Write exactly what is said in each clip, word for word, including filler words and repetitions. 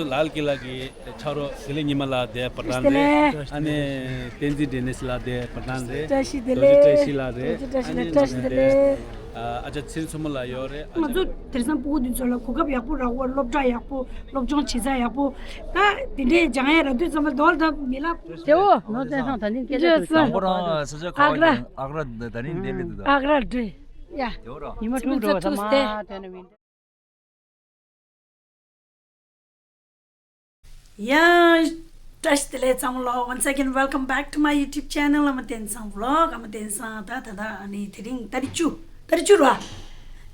ལཱལ་ཀི་ལ་གི་ཕྱག་རོགས་དགེ་ལེགས་ཉི་མ་ལགས་དེ་པར་ཐང་རེད། ཨ་ནི་བསྟན་འཛིན་ཌེ་ནིས་ལགས་དེ་པར་ཐང་རེད། བཀྲ་ཤིས་བདེ་ལེགས། རྡོ་རྗེ་བཀྲ་ཤིས་ལགས་རེད། རྡོ་རྗེ་བཀྲ་ཤིས་ལགས་བཀྲ་ཤིས་བདེ་ལེགས། ཨ་ཅག་ཚེ་རིང་མཚོ་མོ་ལགས་ཡོད་རེད། ང་ཚོ་དེང་སང་སྤུ་གུ་འདི་ཚོ་ལ་གོ་སྐབས་ཡག་པོ་རག་པ། སློབ་གྲྭ་ཡག་པོ། སློབ་སྦྱོང་བྱེད་ས་ཡག་པོ། ད་དེ་འདྲའི་སྦྱང་ཡ་རག་དུས་ཙམ་པ་རྡོལ་ད་མི་ལབ། དེ་འོ་ནོར་བསྟན་སང་ད་ནི་སྐད་ཆ་དྲིས་སོང་། དང་པོ་རང་ས་ཆ་ག་བ་ཨག་ར། ཡིན། ཨག་ར་ད་རིང་ལྡེབས་རེད་འདུག་ད། ཨག་ར་འདྲེ། ཡ། དེ་འོ་ར། ཉི་མ་དྲུག་འགྲོ་བ་ད་མ་དེ་ནི་མིན། ཡ། བཀྲ་ཤིས་བདེ་ལེགས་ཚང་མ་ལོ། Once again, welcome back to my YouTube channel, Amatensan Vlog. Amatensan ད་ད་ད་ཨ་ནི་དེ་རིང་ཏ་རིག་བཅུ། ཏ་རིག་བཅུ་ར།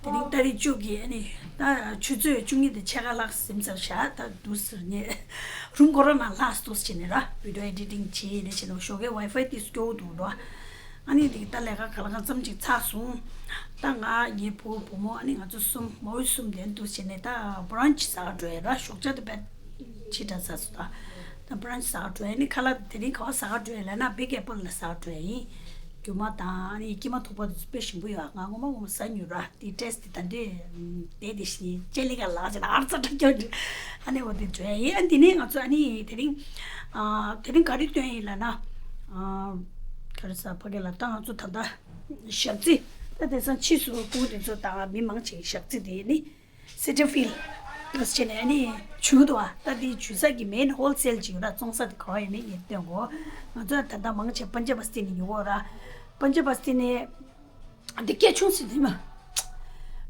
དེ་རིང་ཏ་རིག་བཅུ་གི་ཨ་ནི་ད་ཆུ་ཚོད་བཅུ་གཉིས་དང་ཕྱེད་ཀ་ལྷག་ཟིན་ཚར་ཤག་ད་དུས་སུ་ངས་རུམ་ཁོ་ར་ནང་ལྷག་སྟོས་བྱས་ནས་ར་བི་ཌིའོ་ཨེ་ཌི་ཊིང་བྱས་ནས་བྱས་ནས་ཞོགས་ཀའི་ཝའི་ཕའི་དེ་སྐྱོ་བོ་འདུག་ར། ཨ་ནི་དེ་ད་ལས་ཀ་ག་ལ་གང་འཚམ་ཅིག་ཚར་སོང་། ད་ང་ངའི་བུ་བུ་མོ་ཨ་ནི་ང་ཚོ་གསུམ་མོ་གསུམ་དེ་འདུག་བྱས་ནས་ད་བྷ་རན་ཆི་ཟ་ག་འགྲོ་ཡ་ར། ཞོགས་ཇ་དེ་བས་ཕྱི་དྲགས་ཚར་སོང་། ད་ད་བྷ་རན་ཆི་ཟ་ག་འགྲོ་ཡ་ནི་ཁ་ལག་དེ་རིང་ག་བ་ཟ་ག་འགྲོ་ཡ་ལབ་ན་བིག་ཨེ་པལ་ལ་ཟ་ག་འགྲོ་ཡ་ཡིན། རྒྱུ་མ་དང་ཨ་ནི་སྐྱེས་མ་ཐུག་པ་དེ་ཚོ་དཔེ་ཞིམ་པོ་ཡོད། ང་ངོ་མ་ངོ་མ་ཟ་མྱོང་ར། དེ་ཊེ་སི་ཊི་དེ་ད་འདོད་དེ་དེ་བཞིན་ཅེ་ལི་ཀ་ལག་ཅེ་ལ་ཨར་ཙ་དྲག་ཀྱང་འདྲི། ཨ་ནི་འོ་དེ་འགྲོ་ཡ་ཡིན། ཨ་དེ་ནས་ང་ཚོ་ཨ་ནི་དེ་རིང་ཨ་དེ་རིང་ག་རེ་སྟོན་ཡིན་ལབ་ན། ཨ་ག་རེ་ཟ་ཕ་གི་ལ་ད་ང་ཚོ་ད་ལྟ་ཞག་རྩི། ད་དེང་སང་ཕྱིས་སུ་སྤུ་གུ་དེ་ཚོ་ད་མི་མང་ཆེ་ཞག་རྩི་དེ་ནི་སི་ཊི་ཕིལ་ལ་བྱས་ནས་ཨ་ནི་ཇུས་འདུག་བ། ད་དེ་ཇུས་ས་གི་མེན་ཧོལ་སེལ་ཅིག་ཡོད་ར། བཙོང་ས་དེ་ག་བ་ཡིན་ནི་ངས་སྟོན་གོ། ང་ཚོ་ད་ལྟ་མང་ཆེ་པན་ཇ་བ་སི་ཏི་ནས་ཉོ་གོ་ར། པན་ཇ་བ་སི་ཏི་ནས། འདི་སྐད་ཆུང་ཟིན་དུས་མ།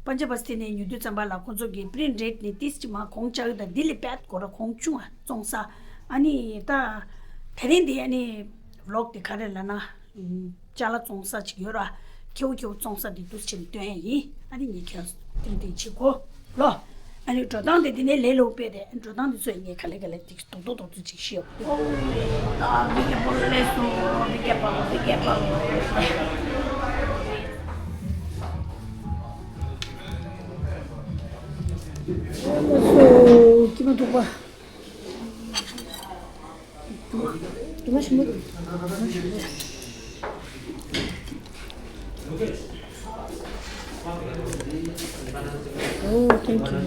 པན་ཇ་བ་སི་ཏི་ནས་ཉོ་དུས་ཙམ་པ་ལ་ཁོང་ཚོ་གི་པི་རིན་ཊི་རེ་ཊི་ནི་ཏིས་ཅི་མ་གོང་ཆག་ད་འདི་ལས་བེད་གོ་ར་གོང་ཆུང་ཨ་བཙོང་ས། ཨ་ནི་ད་དེ་རིང་འདི་ཨ་ནི་ཝི་ལོག་དེ་ག་རེ་ལབ་ན། ཅ་ལག་བཙོང་ས་ཅིག་ཡོད་ར། ཁེའུ་ཁེའུ་བཙོང་ས་འདི་འདུག་ཕྱིན་སྟོན་ཡ་ཡིན། ཨ་ནི་ངས་ཁྱེད་རང་ཏིང་ཏིང་བྱེད་གོ། ལོ། ཨ་ནི་འགྲོ་སྟངས་དེ་འདི་ནས་ལས་སླ་པོ་དཔེ་རེད། འགྲོ་སྟངས་འདི་ཚོ་ངས་ག་ལེ་ག་ལེ་ཏིག་རྡོག་རྡོག་རྡོག་རྡོག་ཅིག་ཤེས་ཡོད། ཨོ། ད་མི་རྒན་པོ་སླེབས་སོང་། མི་རྒན་པོ། མི་རྒན་པོ། ཨོ་སོ། སྐྱིད་མ་ཐུག་པ། དུ་མ་ཞིམ་པོ། Oh, thank you.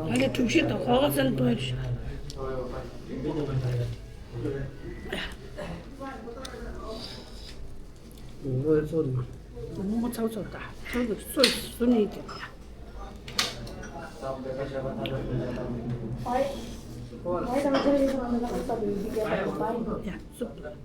ང་ལ་གྲུ་བཞི་དང་གོ་ག་ཚལ་དོན། ངོ་ཚོ་ནི། ངོ་ཚོ་ཚོ་ད་ཚོ་གི་སོ་སོ་ནི་དེ་ཡ། ཡ་སུ། ཡ།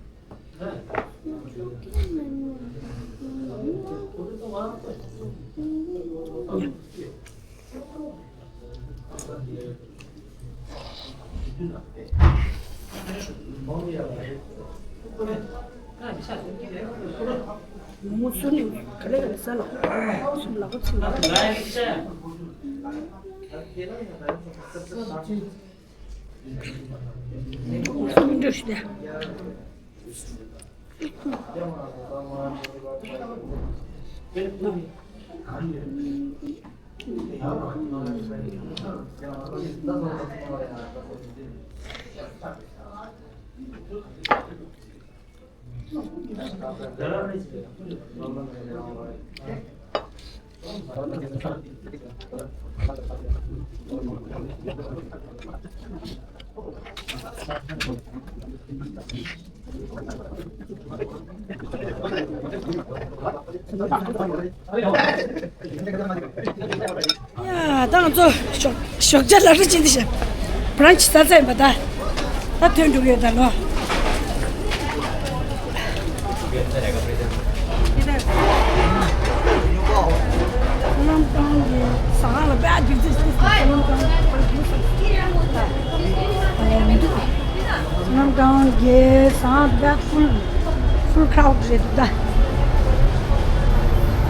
མོ་མོ་སུ་ནི་ག་ལེ་ག་ལེ་ས་ལ་སུ་ལ་གོ་ཚིག་ལ། སུ་མི་འགྲོ་ཤི་དེ། ཡ་ད་ང་ཚོ་ཞོགས་ཞོགས་ཇ་ལ་རུ་ཅིག་འདི་ཞིག་བྷ་རན་ཆི་ས་ཚ་ཡིན་པ་ད། ད་ཐོན་འགྲོ་གི་ཡོད་ད་ལོ། སོ་ནམ་ཁང་གི་ཟ་ཁང་ལ་དཔེ་རྒྱུག་རྩིས་ཤིག་སོ་ནམ་ཁང་ལ་རྒྱུག་སོང་། མི་འདུག་སོ་ནམ་ཁང་གི་ཟ་ཁང་དཔེ་ཕུལ་ཕུལ་ཁྲའོ་རེད་འདུག་ད།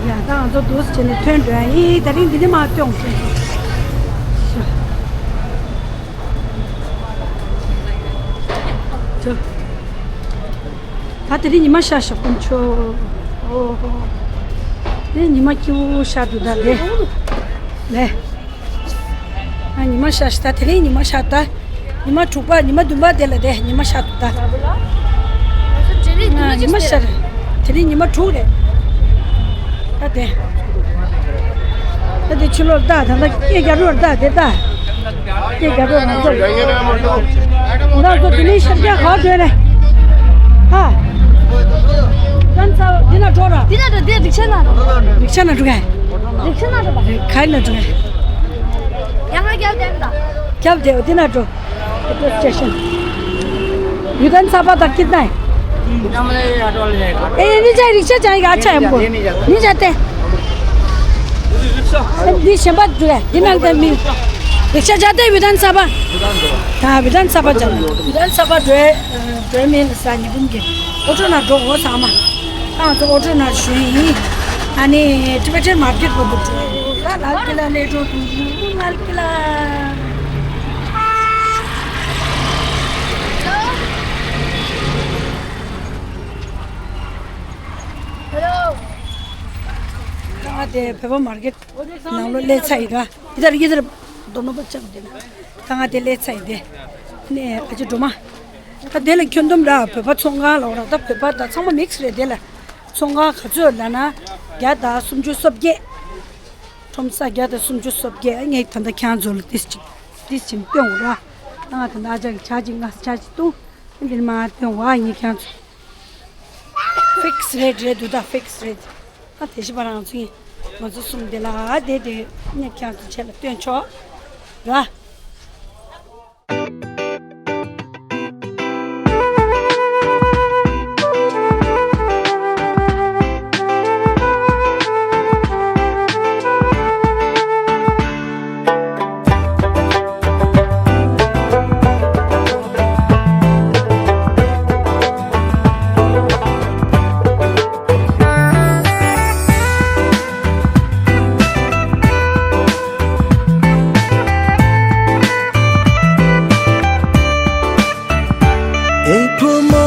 ཡ་ད་ང་ཚོ་འདུག་སེ་བྱས་ནས་ཐོན་འགྲོ་ཡ་ཡིན། ད་རིང་འདི་ནས་མར་ཐོན་ཤོག་ད་དེ་རིང་ཉི་མ་ཤར་ཤག་དཀོན་མཆོག་ཨོ་ཧོ། དེ་རིང་ཉི་མ་སྐྱིད་པོ་ཤར་འདུག་ད་ལེ། ལེ། ཨ་ཉི་མ་ཤར་ཤག་ད་དེ་རིང་ཉི་མ་ཤར་ད། ཉི་མ་དྲུག་པ་ཉི་མ་བདུན་པ་དེ་ལ་དེ་ཉི་མ་ཤར་འདུག་ད། ཨ་ཉི་མ་ཤར། དེ་རིང་ཉི་མ་དྲུག་རེད། ད་དེ། ད་དེ་ཕྱི་ལོགས་ལྟ་ད་ལྟ་སྐད་རྒྱབ་རོགས་ལྟ་དེ་ལྟ། སྐད་རྒྱབ་རོགས་ང་ཚོ། ང་ཚོ་དེ་ནས་ཤར་རྒྱག་ག་བ་འགྲོ་ནས། ཧ། ད་ཚ་འདི་ན་འགྲོ་ར། འདི་ན་འགྲོ་འདི་རིག་ཤ་ན་འགྲོ། རིག་ཤ་ན་འགྲོ་ག་རིག་ཤ་ན་འགྲོ་བ། ག་ན་འགྲོ་ག་ཡང་ཧ་རྒྱབ་དེ་ན་འགྲོ། རྒྱབ་དེ་འདི་ན་འགྲོ། སི་ཊེ་ཤན། བྷྱུ་ཏན་ཚ་པ་དང་ཀིར་ནའི། ཨེ་ནི་ཅ་རིག་ཤ་ཅང་ཡིག་ཨ་ཆ་ཡམ་གོ། ནི་ཅ་ཏེ། འདི་གཞན་པ་འགྲོ་ཡ། འདི་ནང་དེ་མི། རིག་ཤ་ཅ་ཏེ་བྷྱུ་ཏན་ཚ་པ། ད་བྷྱུ་ཏན་ཚ་པ་ཅང་། བྷྱུ་ཏན་ཚ་པ་འགྲོ་ཡ། འགྲོ་མིན་ས་ཉི་འབུམ་གྱི། ཨོ་ཊོ་ན་འགྲོ་འོ་ཚང་མ། ཨང་ཚོ་ཨོ་ཊོ་ན་ཞུ་ཡིན། ཨ་ནི་ཊི་བེ་ཊན་མར་ཀེཊ་བར་དུ་འགྲོ། ལ་ལ་ཀི་ལ་ལེ་འགྲོ་དུ་ལ་ཀི་ལ། ད་ང་དེ་བོད་པ་མར་ཀེཊ་ནང་ལོགས་སླེབས་ཚར་ཡིན་ར། ཡི་དར་ཡི་དར་རྡོ་ནོ་པ་ཅག་དེ་ན། ད་ང་དེ་སླེབས་ཚར་ཡིན་དེ། ནས་ཨ་ཅེ་སྒྲོལ་མ། ད་དེ་ལ་ཁྱོན་བསྡོམས་ར་བོད་པ་ཚོང་ཁང་ལ་འོ་ར་ད་བོད་པ་ད་ཚང་མ་མིག་སི་རེད་དེ་ལ། ཚོང་ཁང་ག་ཚོད་ལ་ན་བརྒྱ་དང་སུམ་ཅུ་སོ་བརྒྱད། ཁྲོམ་ས་བརྒྱ་དང་སུམ་ཅུ་སོ་བརྒྱད། ངས་ད་ལྟ་ཁྱེད་རང་ཚོ་ལ་ཏིས་ཅིག་ཏིས་ཅིག་སྟོན་འོ་ར། ང་ད་ལྟ་ཨ་ཅག་གི་ཆ་ཅིག་ང་ཆ་ཅིག་བཏུང་། འདིར་མ་སྟོན་འོ་ངས་ཁྱེད་རང་ཚོ། ཕིག་སི་རེད་རེད་འདུག་ད་ཕིག་སི་རེད། ཨ་དེ་བཞི་པ་རང་ཚོ་ཡིན། ང་ཚོ་གསུམ་དེ་ལ་ཨ་དེ་དེ་ནས་ཁྱེད་ཚོ་ཆེད་ལ་སྟོན་ཆོག་ར། ཨེ་བུ་མོ།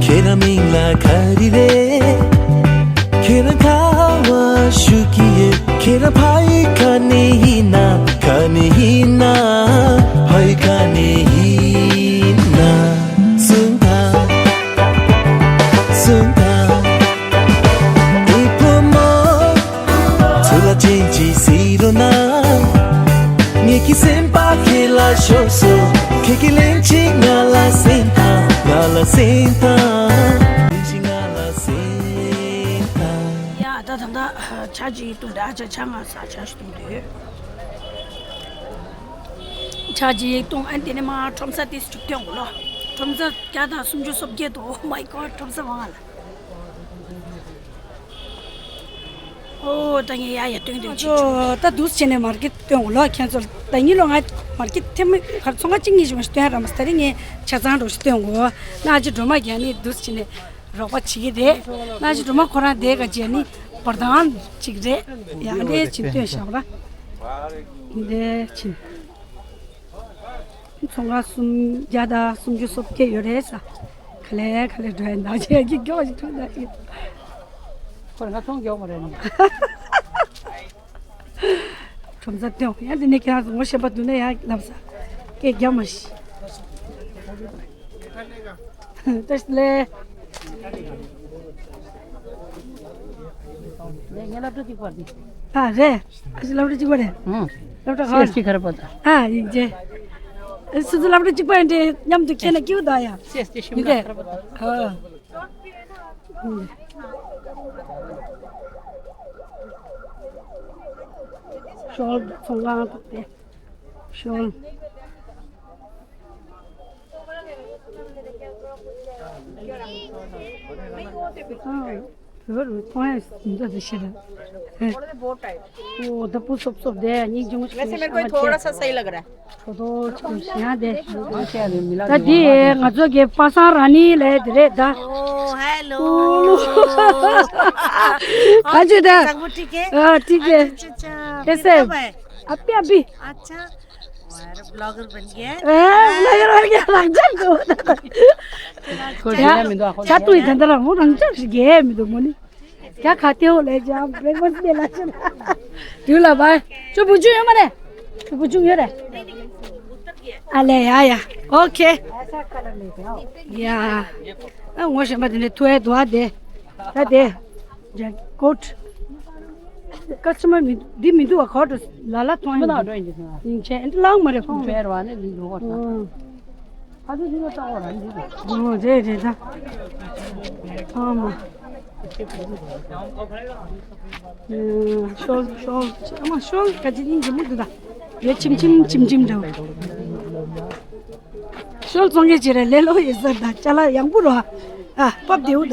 ཁྱེད་རང་མིང་ལ་ག་རེ་རེད། ཁྱེད་རང་ག་བ་བཞུགས་ཀྱི་ཡོད། ཁྱེད་རང་ཕ་ཡུལ་ག་ནས་ཡིན་ན། ག་ནས་ཡིན་ན། ཕ་ཡུལ་ག་ནས་ཡིན་ན། གསུངས་དང་། གསུངས་དང་། ཨེ་བུ་མོ། ཚོད་ལ་ཅན་གྱིས་ཟེར་རོ་ན། ངེད་ཀྱི་སེམས་པ་ཁྱེད་ལ་ཤོར་སོང་། ཁྱེད་ཀྱི་ལན་གཅིག་ང་ལ་གསན་དང་། ང་ལ་གསན་དང་། ལན་གཅིག་ང་ལ་གསན། ད་ལྟ་ཇ་ཅིག་བཏུང་དུས། ཨ་ཅག་ཇ་ང་ཟ། ཇ་ཞིག་བཏུང་དུས། ཇ་ཅིག་བཏུང་། ཨ་ནི་དེ་ནས་མར་ཁྲོམ་ས་ཏོག་ཙམ་ཅིག་སྟོན་དགོས་ལོ། ཁྲོམ་ས་བརྒྱ་དང་སུམ་ཅུ་སོ་བརྒྱད་དོ། Oh my God, ཁྲོམ་ས་མང་ལ། ཨོ་ད་ངས་ཡ་ཡ་སྟོན་སྟོན་ཅིག་ད་འདུག་སེ་བྱས་ནས་མར་ཀེཊ་སྟོན་དགོས་ལོ། ཁྱེད་ཚོར་ད་ཉིན་ལོ་ང་མར་ཀེཊ་ཐེངས་མ་གར་ཚོང་ཁང་གཅིག་གཉིས་ཤིག་མ་ཞིག་སྟོན་ར་མ་སོང་། ད་རིང་ངས་ཆ་ཚང་འགྲོ་ཞིག་སྟོན་དགོས། ན་ཅི་སྒྲོལ་མ་རྒྱ་ནི་འདུག་སེ་བྱས་ནས་རོགས་པ་བྱེད་ཀྱི་རེད། ན་ཅི་སྒྲོལ་མ་ཁོ་རང་དེ་ག་བྱས་ནི་བར་དང་ཅིག་རེད། ཡང་འདྲེ་ཅིག་སྟོན་བཞག་ར། འདྲེ་ཅིག་ཚོང་ཁང་སུམ་བརྒྱ་དང་སུམ་ཅུ་སོ་བརྒྱད་ཡོད་རེད་ས། ག་ལེ་ག་ལེ་འགྲོ་ཡ་འདའ་བྱེད་ཀྱི་མགྱོགས་ཤིག་འགྲོ་འདའ་ཡིན། ཁོ་རང་ཚོང་མགྱོགས་མ་རེད་ནི། ཁྲོམ་ས་སྟོན་ཡང་དེ་ནས་ཁྱེད་རང་ཚོ་ངོ་ཤེས་པ་འདུག་ན་ཡང་ལབ་ས། སྐད་རྒྱག་མ་ཤི། བཀྲ་ཤིས་བདེ་ལེགས། ངའི་སློབ་གྲྭ་གཅིག་པ་རེད། ཨ་རེད། ཨ་ཅག་སློབ་གྲྭ་གཅིག་པ་རེད། ཨང་། སློབ་གྲྭ་ག་པར། སེ་ཨེས་ཊི་ཁ་ར་པ་ད། ཨ་ཡིན་ཅེ། སུ་ཚོ་སློབ་གྲྭ་གཅིག་པ་ཡིན་ཏེ་མཉམ་དུ་ཁྱེད་ན་སྐྱིད་པོ་ད་ཡ། སེ་ཨེས་ཊི་ཤིམ་ལ་ཁ་ར་པ་ད། ཨ། ཤོལ་ཚོང་ཁང་དང་དེ། ཤོལ། ཨ། བོད་རུ་མཐོང་ཡ་མི་འདུག་དེ་ཤེས་ར། ཨོ་ད་སྤུ་སོབ་སོབ་དེ་སྙིང་རྗེ་མོ་ཞིག་वैसे मेरे को थोड़ा सा सही लग रहा है। ཁྲོ་ཐོ་ཆུ་ཤ་དེ། ད་འདི་ང་ཚོ་གི་པ་སངས་ར་ནི་ལས་དེ་རེད་ད། ओ हेलो। ཨ་ཅེ་ད། संगू ठीक है? ཨ་ཐིག་གེ། अच्छा, अच्छा। कैसे? कब है? अभी अभी। अच्छा। वाह, ब्लॉगर बन गया है। ཨ་ལ་ཡར་བར་གྱི་རང་ཅག་གོ། ཁོ་ཡ་ཡ་མི་འདུག་ཨ། ཁོ་ཆ་ཏུ་ཡི་ད་འདི་ར་མོ་རང་ཅག་ཞིག་གས་མི་འདུག་མོ་ནི། ཡ་ཁ་ཏེའོ་ལས་ཅང་བྲེག་ཕ་སི་མེད་ལ་ཆེ་ལ། དུས་ལ་བ། ཅོ་བུ་ཆུང་ཡོད་མ་རེད། ཅོ་བུ་ཆུང་ཡོད་རེད། ཨ་ལས་ཡ་ཡ། ཨོ་ཁེ། ཡ། ཨ་ངོ་ཤེས་པ་དེ་འདྲ་ཐུ་ཨེ་དུ་ཨ་དེ། ད་དེ། ཇེ་ཀོཊ། ཀ་སི་ཊ་མར་མི་འདི་མི་འདུག་བ། ཁོ་ལ་ལ་མཐོང་ཡོང་། མི་ནག་འགྲོ་ཡིན་གྱི་སོང་། ཡིན་ཆེ་འདི་ལང་མ་རེད་ཁོང་ཚོ། ཨོ་རེད་རེད་ད། ཨ་མ། ཤོལ་ཤོལ་ཨ་མ་ཤོལ་ག་ཅི་ཡིན་གྱི་མི་འདུག་ད། ཡོད་ཆིམ་ཆིམ་ཆིམ་ཆིམ་འདྲ་བོ། ཤོལ་བཙོང་མཁན་ཅིག་རེད། ལས་སླ་པོ་ཡོད་ས་དང་ཅ་ལག་ཡང་པོ་རོ། ཨ་པབ་དེའུ་ད།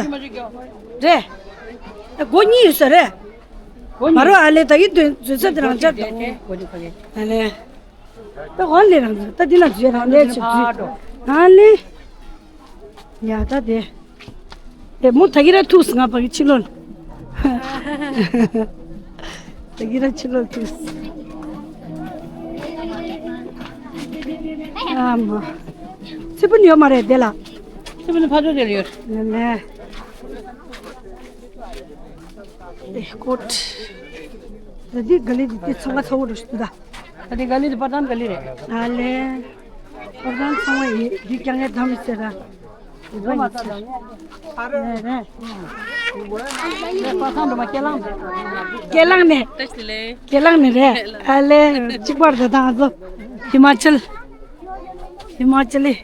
རེད། ཨ་སྒོ་གཉིས་ཡོད་ས་རེད། སྒོ་གཉིས། མ་རོ་ཨ་ལེ་ད་གི་དོན་བཟོས་ས་དེ་རང་ཅག་དང་། སྒོ་གཉིས་ཕ་གི། ཨ་ལེ། ད་ཧོན་ལེ་རང་ད་འདི་ན་བཟོས་རང་ལས་ཆེ་བཟོས། ཨ་ལེ། ཡ་ད་དེ། དེ་མོ་ད་གི་ར་ཐུག་སི་ང་ཕ་གི་ཕྱི་ལོགས། ད་གི་ར་ཕྱི་ལོགས་ཐུག་སི། ཨ་མ། ཚི་པུན་ཡོད་མ་རེད་དེ་ལ། ཚི་པུན་ཕ་ཚོ་དེ་ལ་ཡོད། ལེ་ལེ། དེ་ཀོཊ། ད་འདི་ག་ལེ་འདི་དེ་ཚང་མ་ཚ་བོ་འགྲོ་ཤི་འདུག་ད། ད་འདི་ག་ལེ་འདི་པར་ཐང་ག་ལེ་རེད། ཨ་ལེ། པར་ཐང་ཚང་མ་ཡིན་འདི་ཀྱང་ངས་འདམ་ཟེར་ར། འདི་པ་ཡིན་ཟེར། རེད་རེད། པར་ཐང་འགྲོ་མ་ཀེ་ལང་། ཀེ་ལང་ནས། ཀེ་ལང་ནས་རེད། ཨ་ལེ་གཅིག་པར་ད་ད་ང་ཚོ་ཧི་མ་ཅལ། ཧི་མ་ཅལ་ལི།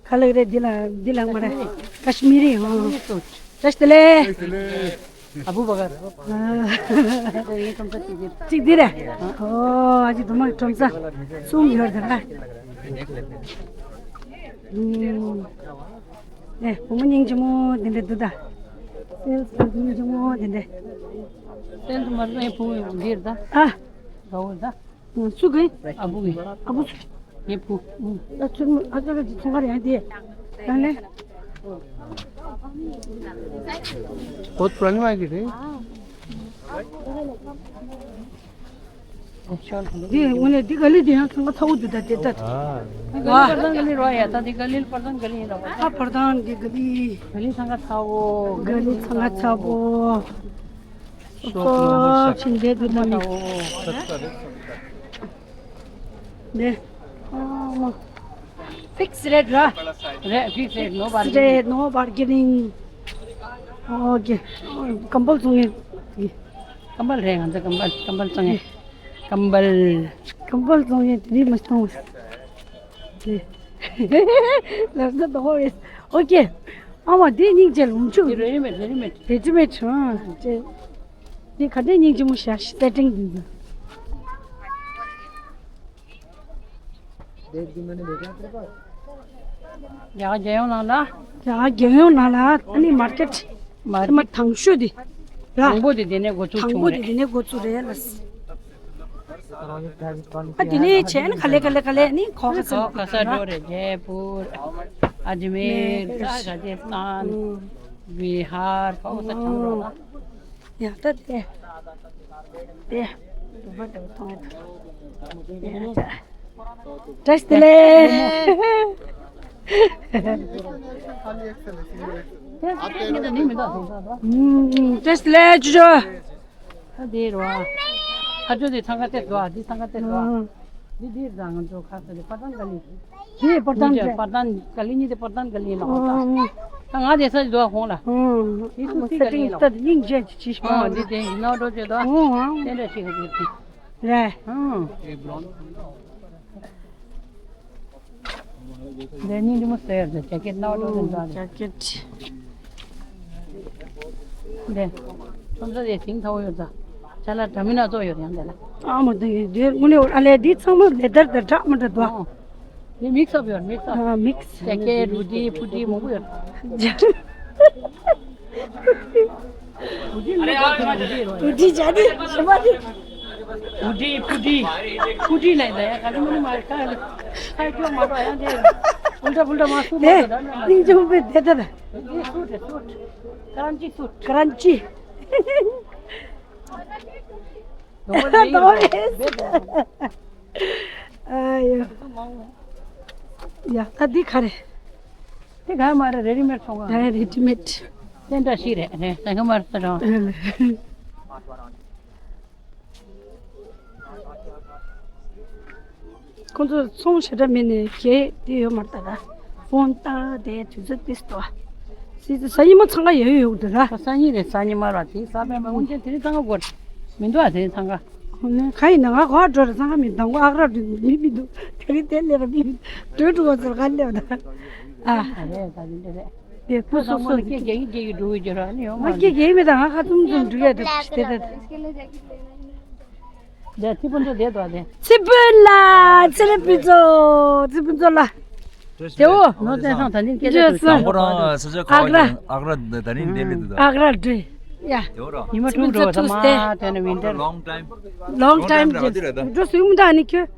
ཁ་ལག་རེད། འདི་ལ་འདི་ལ་མ་རེད། ཀ་ཤི་མི་རི། ཨོ། བཀྲ་ཤིས་བདེ་ལེགས། ཨ་བུ་བ་གར། ཨ། གཅིག་འདི་རེད། ཨོ་ཨ་ཅེ་དུ་མ་གི་ཁྲོམ་ས་གསུམ་ཡོད་རེད་ད། ཨེ་བུ་མོ་སྙིང་རྗེ་མོ་དེ་འདྲ་འདུག་ད། སེམས་སྙིང་རྗེ་མོ་དེ་འདྲ། སེམས་མ་རེད་བུ་འདིར་ད། ཨ། ག་བོ་ད། སུ་གི། ཨ་བུ་གི། ཨ་བུ་སུ། ངའི་བུ། ད་ཚུར་ཨ་ཅག་གི་ཚོང་ཁ་རེད་དེ། ད་ནས། ཁོ་པུ་ར་ནི་མ་གི་རེད། འདི་དངོས་གནས་འདི་ག་ལེ་འདི་ཡང་ཚང་ཁ་ཚ་བོ་འདུག་ད་དེ་ལྟ། ཨ། འདི་ག་ལེ་པར་ཐང་ག་ལེ་རོ་ཡ། ད་འདི་ག་ལེ་པར་ཐང་ག་ལེ་ཡིན་རོ། ཨ་པར་ཐང་འདི་ག་ལེ། ག་ལེ་ཚང་ཁ་ཚ་བོ། ག་ལེ་ཚང་ཁ་ཚ་བོ། ཤོག་ཆིན་དེ་དུ་མ་ནི། ནེ། ཕིག་སི་རེད་ར། རེད། ཕིག་སི་རེད། ནོ་བར་གི་རིང་། ནོ་བར་གི་རིང་། ཨོ་ཀེ། ཀམ་པོལ་སོང་ངེ། ཀམ་པལ་རེད། ང་ཚོ་ཀམ་པལ་ཀམ་པལ་བཙོང་ཡས། ཀམ་པལ། ཀམ་པལ་བཙོང་ཡས་དེ་རིང་མ་བཙོང་བས། ལབ་ས་དོ་ཧོ་ཡེས། ཨོ་ཀེ། ཨ་མ་དེ་སྙིང་རྗེ་ལུང་ཆུ། དེ་རེ་མེད་རེ་མེད། རེ་ཅི་མེད་ཧྲུང་ཅེ། དེ་ག་འདྲའི་སྙིང་རྗེ་མོ་ཤ་ཤི་སེ་ཏིང་དེ་ཚོ། རྒྱ་གར་རྒྱལ་ཡོངས་ནང་ལ། རྒྱ་གར་རྒྱལ་ཡོངས་ནང་ལ་ཨ་ནི་མར་ཀེ་ཊི། མར་ཀེ་ཊི་དེ་མ་དང་ཤོས་དེ་ར། དང་པོ་དེ་དེ་ནས་འགོ་ཚུགས་དང་བྱུང་པོ་རེད། དེ་དེ་ནས་འགོ་ཚུགས་རེད་ལ། ཨ་དེ་ནས་བྱས་ན་ག་ལེ་ག་ལེ་ག་ལེ་ནི་གོ་ག་ས་གོ་ག་ས་འགྲོ་རེད། ཇེ་པུར། ཨ་ཇི་མེར། ས་ར་ཇེ་སི་ཐན། བི་ཧར། གོ་ག་ས་ཆང་རོ་ལ། ཡ་ད་དེ། དེ། རུ་བ་དེ་མཐོང་ཡ་ད། བཀྲ་ཤིས་བདེ་ལེགས། བཀྲ་ཤིས་བདེ་ལེགས་ཅོ་ཅོ། ད་དེ་རུ་བ། ཁ་ཆོ་དེ་ཐང་ག་དེ་དུ་བ། འདི་ཐང་ག་དེ་དུ་བ། འདི་འདི་རང་ཚོ་ཁ་ས་དེ་པ་ཏང་ག་ལི། དེ་པར་ཏང་གཉིས་ཀྱི་རེད། པར་ཏང་ག་ལི་གཉིས་དེ་པར་ཏང་ག་ལི་ལ་འོང་ད། ཨང་། ད་ང་དེ་ས་ཅི་དུ་ཧོང་ལ། ཨང་། དེ་ཨ་མ་ཚུགས་ས་ཏིག་ག་ལི་ལ་ཏ་དེ་སྙིང་རྗེ་ཅི་ཅི་ཤི་ཨང་། འདི་དེ་ནོ་འགྲོ་ཅེ་དོ། ཨང་ཨང་། དེ་འདྲ་ཞིག་གི་དེ། རེད། ཨང་། དེ་སྙིང་རྗེ་མོ་ཟེར་དེ་ཇེ་ཀེ་ཊི་ནོ་འགྲོ་དེ་འདྲ་རེད། ཇེ་ཀེ་ཊི། འདི། ཁྲོམ་ས་དེ་ཞིང་ཐའོ་ཡོད་ད། ཅ་ལག་འདྲ་མིན་སྣ་ཚོགས་ཡོད་ཡང་དེ་ལ། ཨ་མ་དེ་དེ་དངོས་གནས་ཨ་ལས་འདི་ཚང་མ་ལེ་དར་དང་འདྲ་མི་འདྲ་འདུག་ཨ། འདི་མིག་སི་ཨབ་ཡོད། མིག་སི་ཨབ། ཨ་མིག་སི། ཇེ་ཀེ་ཊི། ཧུ་ཌི། ཕུ་ཌི་མང་པོ་ཡོད། ཧུ་ཌི་ལ་ཧུ་ཌི་ཡོད། ཧུ་ཌི་ཇ་དི་ཤ་མ་དི། ཧུ་ཌི། ཕུ་ཌི། ཧུ་ཌི་ལ་ཡ་ད་ཡ་ག་ལ་མ་ནི་མ་ཁ་ཁ་ཁྱོད་མ་འགྲོ་ཡང་དེ། ཕུལ་ཏྲ་ཕུལ་ཏྲ་མ་སུ་མ་དེ་ད་ད་ད། སྙིང་རྗེ་མོ་དཔེ་དེ་ད་ད། སུ་དེ་སུ། ཀ་རན་ཅི་སུ། ཀ་རན་ཅི། ཨ་ཡོ། ཡ་ད་འདི་ག་རེ། དེ་ག་མ་རེད། རེ་རི་མེད་ཚོང་ཁང་། ཨ་རེ་རི་མེད། དེ་འདྲ་ཞིག་རེད། རེད་ད་ག་མ་རེད་ད་རང་། ཁོང་ཚོ་ཚོང་ཞེ་དྲག་མེད་ནས་གས་དེ་ཡོད་མ་རེད་ད་ར། ཕོན་བཏང་དེ་དུས་ཚོད་ཏིས་ཏོ། སི་ཙི་ས་ཉི་མ་འཚང་ཁ་ཡོད་ཡོད་འདུག་ར། ས་ཉི་རེད། ས་ཉི་མ་ར་དེ་ས་པད་མ་སྔོན་ཆད་དེ་རིང་འཚང་ཁ་དགོས་མི་འདུག་ཨ་དེ་རིང་འཚང་ཁ། ཁོ་ནས་ག་ཡིན་ན་ང་གོ་འགྲོ་ར་འཚང་ཁ་མི་འདུག་མགོ་ཨག་ར་འགྲོ་མི་མི་འདུག་དེ་རིང་དེ་ལས་ར་མི་འགྲོ་འགྲོ་བ་ཚོར་ག་སླེབས་ད། ཨ། ཨ་རེད་ད་དེ་འདྲ་རེད། དེ་ཁུ་སོ་སོ་ཁྱེད་རྒྱ་ཡིག་རྒྱ་ཡིག་འགྲོ་གི་ར་ནི་ཡོང་མ་ང་རྒྱ་རྒྱ་ཡིག་མི་དང་ང་ཁ་ཙུམ་ཙུམ་འགྲོ་ཡ་དེ་དེ་དེ། ད་ཚེ་ཕུན་ཚོགས་བསྡད་འདུག་དེ། ཚེ་ཕུན་ལ་ཚེ་རིང་ཕུན་ཚོགས་ཚེ་ཕུན་ཚོགས་ལ། དེའོ་ནོར་བཙན་སང་ད་ནི་སྐད་ཆ་ཇོ་སི། དང་པོ་རང་ས་ཆ་ག་བ་ཨག་ར། ཡིན་ཨག་ར་དེ་ད་རིང་འདས་ལེ་འདུག་ད། ཨག་ར་འདྲེ། ཡ། དེའོ་ར། ཉི་མ་དྲུག་འགྲོ་བ་ད་མ་དེ་ནི་ཝིན་ཊར། Long time. Long time ར་དེ་ར་ད། འགྲོ་སུས་མི་ད་ནི་ཁྱོད།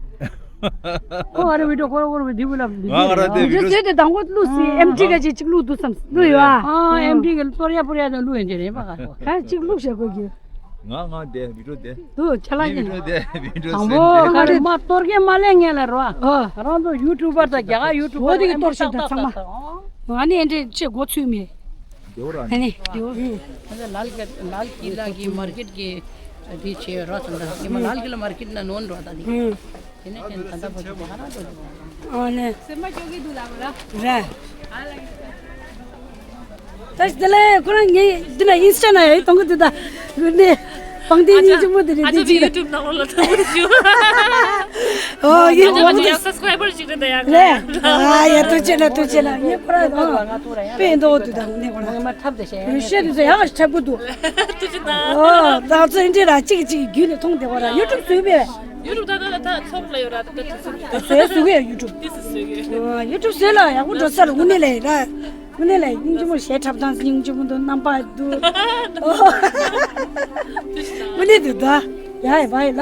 ཁོ་ཨ་ར་བི་ཌིའོ་ཁོ་ར་ཁོ་ར་བི་ཌིའོ་ལ་བི་ང་ང་ར་དེ་ཌིའོ་བི་ཌིའོ་ཟེར་དེ་དང་པོ་བླུགས་སི་ཨེམ་ཊི་ག་ཅིག་ཅིག་བླུགས་འདུག་བསམ་བླུགས་ཡོད་ཨ། ཨ་ཨེམ་ཊི་ག་གཏོར་ཡ་པུར་ཡ་དང་བླུགས་ཡོད་འདི་རེད་པ་ག་ག་ཅིག་བླུགས་བཞག་དགོས་ཀྱི། ང་ང་དེ་བི་ཌིའོ་དེ། དུ་ཆ་ལག་ཉན། བི་ཌིའོ་དེ་བི་ཌིའོ་དང་པོ་ང་རེ་མ་གཏོར་མཁན་མ་ལེན་ངེས་ལ་རོ། ཨ། རང་ཚོ་ཡུ་ཊུབ་པར་དང་རྒྱ་གར་ཡུ་ཊུབ་པར་བོད་དེ་གི་གཏོར་ཤོག་དང་ཚང་མ། ང་ནི་ཨེ་འདྲས་ཆེ་འགོ་ཚུགས་མེད། དེའོ་ར་ཨ་ནི་དེའོ། ལ་ལ་ལ་ཀི་ལ་གི་མར་ཀེཊ་གི་དེ་ཆེ་རོ་ཚང་ད་ཉི་མ་ལ་ལ་ཀི་ལ་མར་ཀེཊ་ན་ནོན་རོ་ད་དེ། དེ་ནས་དེ་ད་ལྟ་བར་དུ་ཧ་ར་འགྲོ་འདུག་ཨ་ནི། སེམས་པ་སྐྱོ་གི་འདུག་ལབ་ར། ར། ད་དེ་ལས་ཁོ་རང་ངས་འདི་ན་ཨིན་སི་ཊ་ན་ཡོད་གཏོང་གི་འདུག་ད་ནས་བང་དེ་སྙིང་རྗེ་མོ་དེ་རེད། ཨ་ཅག་དེ་ཡུ་ཊུབ་ནང་ལོགས་ལ་ཐང་པོ་དེ་ཞུ། ཨོ་ཡིན་འོང་ད་ཡ་སབ་སི་ཀ་རའི་བར་ཞིག་རེད་ད་ཡ། ལས་ཨ་ཡ་ཐུགས་རྗེ་ཆེ་ལ་ཐུགས་རྗེ་ཆེ་ལ་ངས་ཁོ་རང་ཨོ་དཔེ་འདོགས་འདུག་ད་ནས་ཁོ་རང་ང་མ་འཁྲབ་དེ་བཤད་ཡ་ཡ་བཤད་དེ་ཚོ་ཡག་ཞིག་འཁྲབ་གི་འདུག་ཐུགས་རྗེ་གནང་། ཨོ་ད་ཚོ་འདི་ར་གཅིག་གཅིག་རྒྱུད་ནས་མཐོང་བསྡད་པ་ར་ཡུ་ཊུབ་བཟོས་པས། ཡུ་ཊུབ་ད་ད་ད་ཚོགས་ལ་ཡོད་ར་ད་ད་ཚོགས་ད་བཟོས་བཟོས་གི་ཡ་ཡུ་ཊུབ། ཏི་སི་བཟོས་གི་ཡ། ཨ་ཡུ་ཊུབ་བཟོས་ལ་ཡག་པོ་འགྲོ་ས་ར་དངོས་གནས་ལ་ཡིན་ར། དངོས་གནས་ལ་སྙིང་རྗེ་མོ་གཞས་འཁྲབ་སྟངས་སྙིང་རྗེ་མོ་འདུག་རྣམ་པ་འདུག་དངོས་གནས་འདུག་ད་ཡ་ཡ་བ་ཡི་ལ།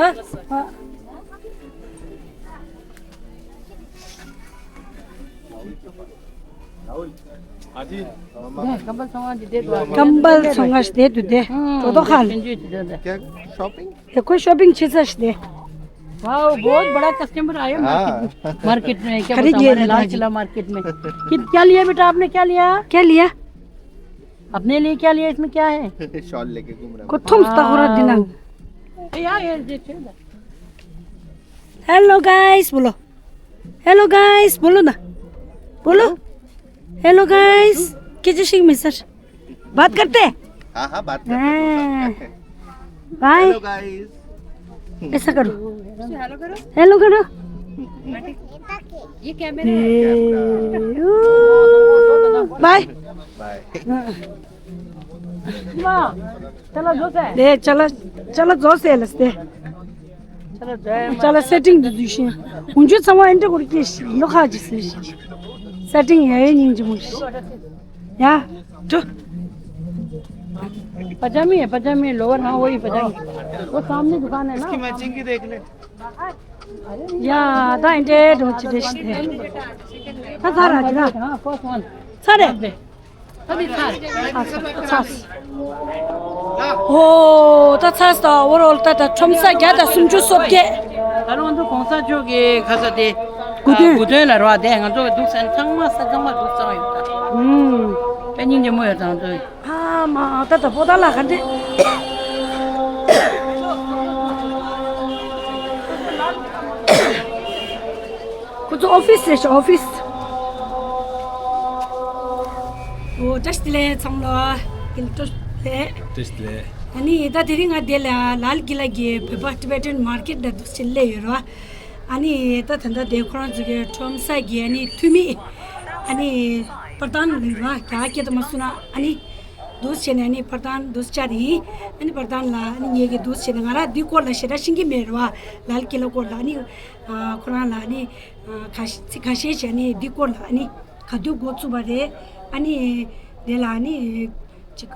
ཀམ་པལ་ཚོང་ཁང་ཞིག་དེ་འདུག་དེ། འགྲོ་ལྡོག་ཁ་ལ། क्या शॉपिंग? देखो शॉपिंग अच्छी सस्ती है। वाओ, बहुत बड़ा कस्टमर आया मार्केट में। मार्केट में क्या बताऊं, हमारे लाल किला मार्केट में। क्या लिया बेटा आपने, क्या लिया? क्या लिया? अपने लिए क्या लिया, इसमें क्या है? शॉल लेके घूम रहा है। को तुम तो हो रहा दिनंग। या, या, देखिए ना। हेलो गाइस बोलो। हेलो गाइस बोलो ना। बोलो। Hello guys. के जे सिंह में सर। बात करते हैं? हाँ, हाँ, बात करते हैं। हाँ। बाय। Hello guys. ऐसा करो। हेलो करो। हेलो करो। ये कैमरा है। बाय। बाय। चलो जोर से। ले चलो। चलो जोर से लस्ते। चलो जय माता। चलो सेटिंग दे दूसरी। उंजो समा एंटर करके लोखा जिस। सेटिंग है ये निंज मुश। या। तो। पजामी है, पजामी, लोअर, हाँ, वही पजामी। वो सामने दुकान है ना। इसकी मैचिंग की देख ले। या, दा इंटे डोच देश दे। हाँ, सारा, सारा। हाँ, फर्स्ट वन। सारे। अभी था। अच्छा, अच्छा। ཨོ་ད་ཚར་སོང་། ཨོ་རོལ་ད་ད་ཁྲོམ་ས་བརྒྱ་དང་སུམ་ཅུ་སོ་བརྒྱད། ད་རུང་འདུག་གོང་ས་མཆོག་གི་ཁ་ས་དེ། གོ་སྟོན། གོ་སྟོན་ལ་རོགས་དེ་ང་ཚོ་གི་འདུག་སེམས་ཚང་མ་ས་ཚང་མ་འདུག་ཚང་ཡོད་ད། ཨུམ། དཔེ་སྙིང་རྗེ་མོ་ཡོད་ད་ང་ཚོ། ཨ་མ་ད་ད་པོ་ད་ལ་ག་འདྲེ། ཁོ་ཚོ་ཨོ་ཕིས་རེད་ཤག་ཨོ་ཕིས། ཨོ་བཀྲ་ཤིས་བདེ་ལེགས་ཚང་མ་ལ། ཡིན་བཀྲ་ཤིས་བདེ་ལེགས། བཀྲ་ཤིས་བདེ་ལེགས། ཨ་ནི་ད་དེ་རིང་ང་འདི་ལ་ལ་ལ་ཀི་ལ་གི་བོད་པ་ཊི་བེ་ཊན་མར་ཀེཊ་ལ་འདུག་ཕྱིན་སླེབས་ཡོད་ར། ཨ་ནི་ད་ད་ལྟ་དེ་ཁོ་རང་ཚོ་གི་ཁྲོམ་ས་གི་ཨ་ནི་འཐུས་མི་ཨ་ནི་པར་ཏན་ལ་ར་རྒྱ་སྐད་དུ་མ་སུ་ན་ཨ་ནི་འདུག་བྱས་ནས་ཨ་ནི་པར་ཏན་འདུག་བཅར་ཡིན། ཨ་ནི་པར་ཏན་ལ་ཨ་ནི་ངེད་ཀྱི་འདུག་བྱས་ནས་ང་རང་འདི་སྐོར་ལ་ཞེ་དྲག་ཤེས་ཀྱི་མེད་ར། ལ་ལ་ཀི་ལ་སྐོར་ལ་ཨ་ནི། ཨ་ཁོ་རང་ལ་ནི་ཨ་ཁ་ཤས་ཚིག་ཁ་ཤས་ཤིག་ནི་འདི་སྐོར་ལ་ནི་ག་དུས་འགོ་བཙུགས་པ་རེད། ཨ་ནི་དེ་ལ་ནི་ཅིག་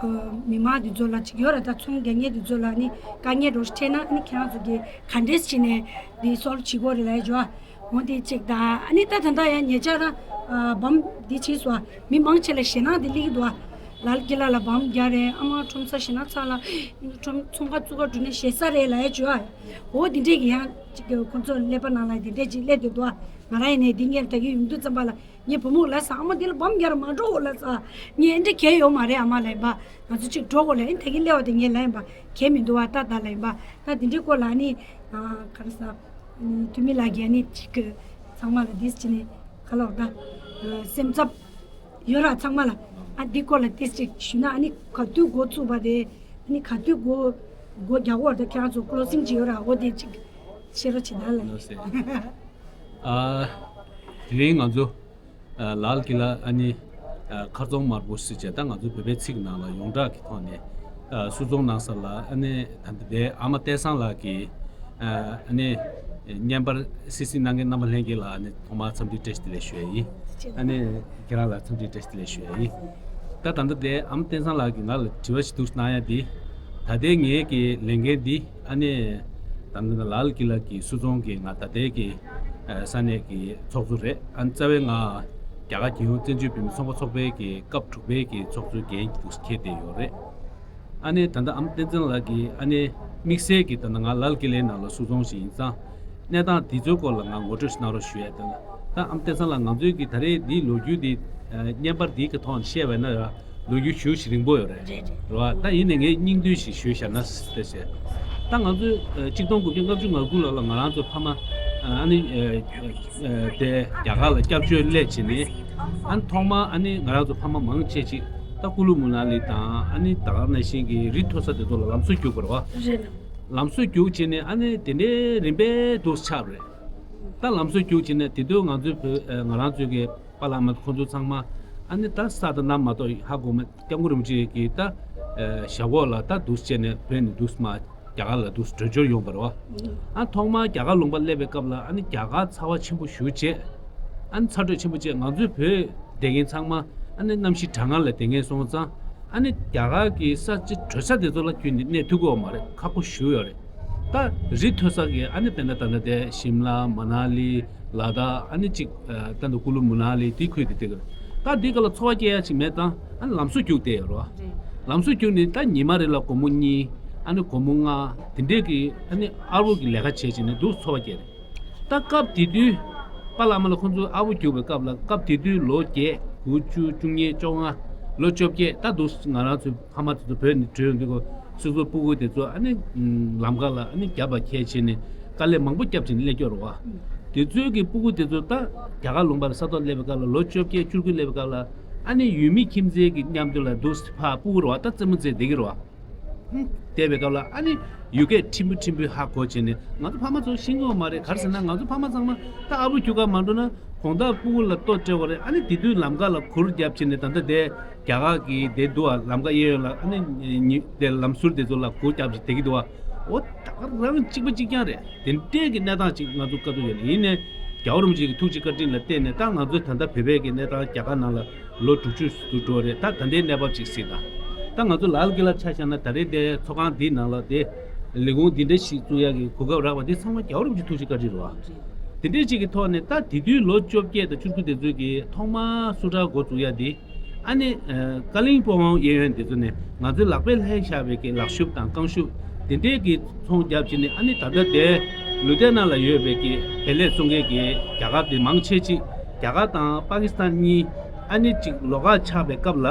མི་མང་འདི་ཚོ་ལ་ཅིག་ཡོད་ར། ད་ཚོང་རྒྱག་མཁན་འདི་ཚོ་ལ་ནི་དཀའ་ངལ་འདྲ་འཕྲད་ན་ནི་ཁྱེད་རང་ཚོ་གི་ག་འདྲས་བྱས་ནས་འདི་སོལ་བྱེད་དགོས་རེད་ལབ་ཡ་ཅོ། འོ་དེ་ཅིག་ད་ཨ་ནི་ད་ད་ད་ཡང་ཉེ་ཆར་ར་བམ་འདི་བྱས་སོ། མི་མང་ཆེ་ལ་ཞེད་སྣང་འདི་སླེབས་ཀྱི་འདུག་ལ་ལ་ཀི་ལ་ལ་བམ་རྒྱག་རེད། ཨ་མ་ཁྲོམ་ས་ཞེད་སྣང་ཚ་ལ་ཁྲོམ་ཚོང་ཁང་བཙུགས་ཀ་འགྲོ་ནས་ཞེད་ས་རེད་ལབ་ཡ་ཅོ། འོ་འདི་འདྲས་ཀྱི་ཡང་ཅིག་ཁོང་ཚོ་ཀླད་པ་ནང་ལ་འདི་འདྲས་ཅིག་སླེབས་བསྡད་འདུག་ང་རང་ཡིན་ནའི་འདི་ངས་ད་གི་ཡོང་དུས་ཙམ་པ་ལ་ངའི་བུ་མོ་ལ་ཟ་ཨ་མ་འདི་ལ་བམ་རྒྱག་ར་མ་འགྲོ་ལ་ཟ། ངས་འདི་གལ་ཡོད་མ་རེད་ཨ་མ་ལ་ཡིན་པ། ང་ཚོ་ཅིག་འགྲོ་དགོས་ལ་ཡིན། ད་གི་སླེབས་པ་དེ་ངས་ལ་ཡིན་པ་གལ་མི་འདུག་བ། ད་ད་ལ་ཡིན་པ་ད་འདི་འདྲའི་སྐོར་ལ་ནི་ག་རེ་ཟ། འཐུས་མི་ལགས་ཀྱིས་ནི་ཅིག་གི་ཚང་མ་ལ་འདིས་ཅི་ནི་ག་ལ་བ་ད་སེམས་འཚབ་ཡོད་ར་ཚང་མ་ལ། ཨ་འདི་སྐོར་ལ་ཏིས་ཅིག་ཞུས་ན་ཨ་ནི་ག་དུས་འགོ་བཙུགས་པ་རེད། ཨ་ནི་ག་དུས་འགོ་འགོ་རྒྱག་གོ་ར། ད་ཁྱེད་རང་ཚོ་ཀློ་སིང་ཅིག་ཡོད་ར། འོ་དེ་ཅིག་ཤེས་རོགས་བྱེད་ད་ལ། ལགས་སེ། ཨ་དེ་རིང་ང་ཚོ་ཨ་ལ་ལ་ཀི་ལ་ཨ་ནི་ཨ་མཁར་རྫོང་དམར་པོ་ཟེར་བྱས་ད་ང་ཚོའི་བོད་པའི་ཚིག་ནང་ལ་ཡོངས་གྲགས་ཀྱི་ཐོག་ནས་ཨ་བསུ་ཚོང་གནང་ས་ལ་ཨ་ནི་ད་ལྟ་དེ་ཨ་མ་བསྟན་བཟང་ལགས་ཀྱིས་ཨ་ནི་བརྙན་པར་སིལ་སིལ་གནང་མཁན་རྣམ་པ་ལྷན་རྒྱས་ལ་ཨ་ནི་ཐོག་མར་འཚམས་འདྲི་བཀྲ་ཤིས་བདེ་ལེགས་ཞུ་ཡ་ཡིན། ཨ་ནི་ཁྱེད་རང་ལ་འཚམས་འདྲི་བཀྲ་ཤིས་བདེ་ལེགས་ཞུ་ཡ་ཡིན། ད་ད་ལྟ་དེ་ཨ་མ་བསྟན་བཟང་ལགས་ཀྱིས་ང་ལ་དྲི་བ་ཞིག་འདུག་གནང་ཡ་འདི། ད་ལྟའི་ངེད་ཀྱི་ལས་འགན་འདི་ཨ་ནི་ད་ལྟ་ལ་ལ་ཀི་ལ་གི་བསུ་ཚོང་གི་ང་ད་ལྟའི་གི་ས་གནས་ཀྱི་ཚོགས་གཙོ་རེད། ཨ་ནི་རྩ་བའི་ང་རྒྱ་གར་རྒྱལ་ཡོངས་བཙན་བྱོལ་བོད་མིའི་ཚོང་པ་ཚོགས་པའི་གི་སྐབས་དྲུག་པའི་གི་ཚོགས་གཙོའི་འགན་འདུག་འཁྱེར་བསྡད་ཡོད་རེད། ཨ་ནི་ད་ལྟ་ཨ་མ་བསྟན་འཛིན་ལགས་ཀྱིས་ཨ་ནི་དམིགས་བསལ་གྱི་ད་ལྟ་ང་ལ་ལ་ཀི་ལའི་ནང་ལ་བསུ་ཚོང་ཞིག་ཡིན་ཙང་གནས་སྟངས་དེ་ཚོའི་སྐོར་ལ་ང་ངོ་སྤྲོད་ཞིག་གནང་རོགས་ཞུ་ཡ། ད་ལྟ་ཨ་མ་བསྟན་འཛིན་ལགས་ང་ཚོའི་གི་ད་རེས་འདིའི་ལོ་རྒྱུས་འདི་བརྙན་པར་འདིའི་གི་ཐོག་ནས་བཤད་པ་ཡིན་ན་ཡང་ལོ་རྒྱུས་ཞེ་པོ་ཞིག་རིང་པོ་ཡོད་རེད། རེད་རེད། རེད་བ། ད་ཡིན་ནའི་ངས་སྙིང་བསྡུས་ཤིག་ཞུས་བཞག་ན་ཟེར་བྱས། ད་ང་ཚོས་ཆིག་སྟོང་དགུ་བརྒྱ་ལྔ་བཅུ་ང་དགུ་ལོ་ལ་ང་རང་ཚོ་ཕ་མ་ཨ་ནི་དེ་རྒྱ་གར་ལ་སྐྱབས་བཅོལ་སླེབས་བྱས་ནས་ཨ་ནི་ཐོག་མར་ཨ་ནི་ང་རང་ཚོ་ཕ་མ་མང་ཆེ་ཅིག་ད་ཀུ་ལུ་མ་ན་ལི་དང་ཨ་ནི་ད་ག་ནང་བཞིན་གྱི་རི་མཐོ་ས་དེ་ཚོ་ལ་ལམ་བཟོ་རྒྱུགས་པ་རེད་བ། རེད། ལམ་བཟོ་རྒྱུགས་བྱས་ནས་ཨ་ནི་དེ་འདྲའི་རིམ་པས་འདུག་ཆགས་པ་རེད། ད་ལམ་བཟོ་རྒྱུགས་བྱས་ནས་དེ་དུས་ང་ཚོའི་བོད་ང་རང་ཚོའི་གི་པཱ་ལགས་མ་ཁོང་ཚོ་ཚང་མ་ཨ་ནི་ད་ས་དང་གནམ་མ་གཏོགས་ཧ་གོ་མེད། སྐྱབས་མགོན་རིན་པོ་ཆེ་གིས་ད་ཞབས་འོག་ལ་ད་འདུག་བྱས་ནས་བོད་ནས་འདུག་མ་རྒྱ་གར་ལ་འདུག་བྲོས་བྱོལ་ཡོང་བ་རེད་བ། ཨ་ཐོག་མར་རྒྱ་གར་ལུང་པ་སླེབས་པའི་སྐབས་ལ་ཨ་ནི་རྒྱ་གར་ཚ་བ་ཆེན་པོ་ཞེ་པོ་བྱས། ཨ་ནི་ཚ་དྲོད་ཆེན་པོ་བྱས། ང་ཚོའི་བོད་བསྡད་མཁན་ཚང་མ་ཨ་ནི་གནམ་གཤིས་གྲང་ངར་ལ་བསྡད་མཁན་སོང་ཙང་ཨ་ནི་རྒྱ་གར་གྱི་ས་ཆ་དྲོད་ས་དེ་ཚོ་ལ་ཁྱོན་ནས་གནས་ཐུབ་ཀྱི་ཡོད་མ་རེད། ཁག་པོ་ཞེ་པོ་ཡོད་རེད། ད་རི་མཐོ་ས་གི་ཨ་ནི་དཔེར་ན་ད་ལྟ་དེ་ཤིམ་ལ་མ་ན་ལི་ལ་དྭགས་ཨ་ནི་གཅིག་ད་ལྟ་ཀུ་ལུ་མ་ན་ལི་དེ་ཁུལ་དེ་དེ་ག་རེད། ད་འདི་ག་ལ་འཚོ་བ་སྐྱེལ་ཡ་ཅིག་མེད་དང་ཨ་ནི་ལམ་བཟོ་རྒྱུགས་བསྡད་ཡོད་རེད་བ། རེད། ལམ་བཟོ་རྒྱུགས་ནི་ད་ཉི་མ་རེ་ལ་སྒོར་མོ་གཉིས་ཨ་ནི་སྒོར་མོ་ལྔ་དེ་འདྲས་ཀྱི་ཨ་ནི་ཨར་པོ་གི་ལས་ཀ་བྱས་བྱས་ནས་འདུག་འཚོ་བ་སྐྱེལ་རེད། ད་སྐབས་དེ་དུས་པཱ་ལགས་མ་ལགས་ཁོང་ཚོས་ཨར་པོ་རྒྱུགས་པའི་སྐབས་ལ་སྐབས་དེ་དུས་ལོ་བརྒྱད་དགུ་བཅུ་བཅུ་གཉིས་བཅོ་ལྔ་ལོ་བཅོ་བརྒྱད་ད་འདུག་ང་རང་ཚོའི་ཕ་མ་དེ་ཚོ་བོད་ནས་བྲོས་ཡོང་དུས་སོ་སོའི་སྤུ་གུ་དེ་ཚོ་ཨ་ནི་ལམ་ཁ་ལ་ཨ་ནི་རྒྱབ་པ་འཁྱེར་བྱས་ནས་དཀའ་ལས་མང་པོ་བརྒྱབ་བྱས་ནས་སླེབས་ཀྱི་ཡོད་རེད་བ། དེ་ཚོའི་གི་སྤུ་གུ་དེ་ཚོ་ད་རྒྱ་གར་ལུང་པ་ལ་ས་ཐོག་སླེབས་པའི་སྐབས་ལ་ལོ་བཅོ་བརྒྱད་བཅུ་དགུ་སླེབས་པའི་སྐབས་ལ་ཨ་ནི་ཡུལ་མི་ཁྱིམ་མཚེས་ཀྱི་མཉམ་དུ་ལ་འདུག་ཕར་སྤུ་གུ་རེད་བ། ད་རྩེད་མོ་རྩེ་བསྡད་ཀྱི་རེད་བ། བསྡད་པའི་སྐབས་ལ་ཨ་ནི་ཡུལ་སྐད་ཕྲན་བུ་ཕྲན་བུ་ཧ་གོ་བྱས་ནས། ང་ཚོ་ཕ་མ་ཚོ་ཤེས་ཀྱི་ཡོད་མ་རེད། ག་རེ་ཟེར་ན། ང་ཚོ་ཕ་མ་ཚང་མ་ད་ཨ་བུ་ཁྱོ་ག་མ་འགྲོ་ན་དགོང་དག་སྤུ་གུ་ལ་ལྟོ་སྤྲད་དགོས་རེད། ཨ་ནི་དེ་དུས་ལམ་ཁ་ལ་གུར་བརྒྱབ་བྱས་ནས། ད་ལྟ་དེ་རྒྱ་གར་གྱི་དེ་འདུག་ཨ། ལམ་ཁ་གཡས་གཡོན་ལ་ཨ་ནི་ཉི་དེ་ལམ་ཟུར་དེ་ཚོ་ལ་གུར་བརྒྱབ་བྱས་བསྡད་ཀྱི་འདུག་ཨ། འོ་ད་ག་རང་གཅིག་པ་གཅིག་རྐྱང་རེད། དེ་འདྲས་ཀྱི་གནས་སྟངས་ཅིག་ང་ཚོ་དཀའ་སྡུག་ཡོད་ནི་ཡིན་ནའི། རྒྱལ་བ་རིན་པོ་ཆེ་གི་ཐུགས་རྗེ་བཀའ་དྲིན་ལ་བརྟེན་ནས། ད་ང་ཚོ་ད་ལྟ་བོད་པའི་གི་གནས་སྟངས་རྒྱ་གར་ནང་ལ་ལོ་དྲུག་ཅུ་ཟིན་འགྲོ་རེད། ད་ད་ལྟའི་གནས་བབ་ཅིག་གཟིགས་དང་། ད་ང་ཚོ་ལཱལ་ཀི་ལ་ཆ་བཞག་ན། ད་རེས་དེ་ཚོགས་ཁང་འདི་ནང་ལ་དེ་ལས་ཁུངས་འདི་འདྲ་ཞིག་བཙུགས་ཡག་གི་གོ་སྐབས་རག་པ་འདི་ཚང་མ་རྒྱལ་བ་རིན་པོ་ཆེའི་ཐུགས་རྗེ་བཀའ་དྲིན་རེད་བ། དེ་འདྲའི་ཅིག་གི་ཐོག་ནས། ད་དེ་དུས་ལོ་བཅོ་བརྒྱད་དང་བཅུ་དགུ་དེ་ཚོའི་གི་ཐོག་མར་སུ་ཊར་འགོ་བཙུགས་ཡག་འདི། ཨ་ནི་ཨ་ཀ་ལིང་པོང་གཡས་གཡོན་དེ་ཚོ་ནས་ང་ཚོའི་ལག་པས་ལྷས་བཞག་པའི་གི་ལག་ཤུབས་དང་རྐང་ཤུབས་དེ་འདྲའི་གི་ཚོང་བརྒྱབ་བྱས་ནས། ཨ་ནི་ད་ལྟ་དེ་ལུ་དེ་ན་ལ་ཡོད་པའི་གི་བལ་ལས་བཙོང་མཁན་གི་རྒྱ་གར་དེ་མང་ཆེ་ཅིག་རྒྱ་གར་དང་པ་ཀི་སི་ཐན་གཉིས་ཨ་ནི་ཅིག་ལོགས་ཀ་ཆགས་པའི་སྐབས་ལ།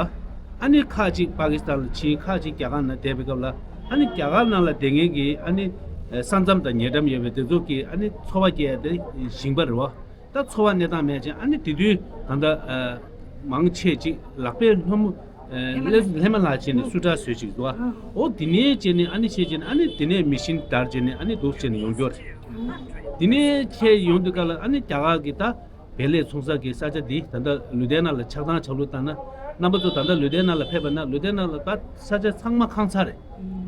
ཨ་ནི་ཁག་ཅིག་པ་ཀི་སི་ཐན་ལ་ཕྱིན། ཁག་ཅིག་རྒྱ་གར་ནང་བསྡད་པའི་སྐབས་ལ། ཨ་ནི་རྒྱ་གར་ནང་ལ་བསྡད་མཁན་གྱི་ཨ་ནི་ས་མཚམས་དང་ཉེ་འགྲམ་ཡོད་པའི་དེ་ཚོ་གི་ཨ་ནི་འཚོ་བ་སྐྱེལ་ཡག་དེ་ཞིང་པ་རེད་བ། ད་འཚོ་བ་གནས་སྟངས་མེད་ཅིང་། ཨ་ནི་དེ་དུས་ད་ལྟ་ཨ་མང་ཆེ་ཅིག་ལག་པས་ལྷོད་མོ་ཨ་ལྷས་ལྷས་མ་ལྷས་བྱས་ནས་སུ་ཊར་བཟོས་ཅིག་འདུག་བ། འོ་དེ་ནས་བྱས་ནས་ཨ་ནི་བྱས་བྱས་ནས། ཨ་ནི་དེ་ནས་མི་ཤིན་དར་བྱས་ནས། ཨ་ནི་འདུག་བྱས་ནས་ཡོང་རྒྱུ་རེད། དེ་ནས་ཁྱེད་ཡོང་དུས་སྐབས་ལ། ཨ་ནི་རྒྱ་གར་གི་ད་བལ་ལས་ཚོང་ས་གི་ས་ཆ་འདི་ད་ལྟ་ལུ་དེ་ན་ལ་ཆགས་སྟངས་ཆགས་ལུགས་ལྟར་ན། རྣམ་པ་ཚོ་ད་ལྟ་ལུ་དེ་ན་ལ་ཕེབས་པ་ན། ལུ་དེ་ན་ལ་ད་ས་ཆ་ཚང་མ་ཁང་ཚ་རེད།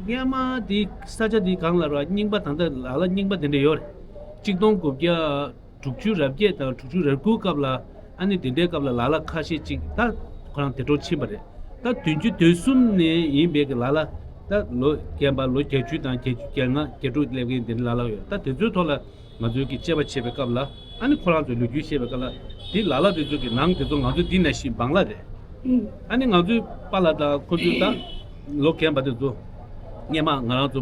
སྔོན་མ་འདི་ས་ཆ་འདི་སྒང་ལ་ར་རྙིང་པ། ད་ལྟ་ལ་ལ་རྙིང་པ་དེ་འདྲ་ཡོད་རེད། གཅིག་སྟོང་དགུ་བརྒྱ་དྲུག་ཅུ་རེ་བརྒྱད་དང་དྲུག་ཅུ་རེ་དགུ་སྐབས་ལ། ཨ་ནི་དེ་འདྲའི་སྐབས་ལ་ལ་ལ་ཁ་ཤས་ཅིག་ད་ཁོ་རང་འདས་གྲོངས་ཕྱིན་པ་རེད། ད་བདུན་ཅུ་དོན་གསུམ་ནས་ཡིན་པའི་གི་ལ་ལ། ད་ལོ་རྒན་པ་ལོ་བརྒྱད་ཅུ་དང་བརྒྱད་ཅུ་གྱ་ལྔ་གྱ་དྲུག་སླེབས་མཁན་དེ་འདྲའི་ལ་ལ་ཡོད། ད་དེ་ཚོའི་ཐོག་ལ་ང་ཚོའི་གི་དཔྱད་པ་བྱེད་པའི་སྐབས་ལ། ཨ་ནི་ཁོ་རང་ཚོའི་ལོ་རྒྱུས་བཤད་པའི་སྐབས་ལ། དེ་ལ་ལ་དེ་ཚོ་གི་ནང་དེ་ཚོ་ང་ཚོ་འདི་ནང་བཞིན་བང་ལ་རེད། ཨ་ནི་ང་ཚོའི་པཱ་ལགས་དང་ཁོ་ཚོའི་ད་ལོ་རྒན་པ་དེ་ཚོ་སྔན་མ་ང་རང་ཚོ་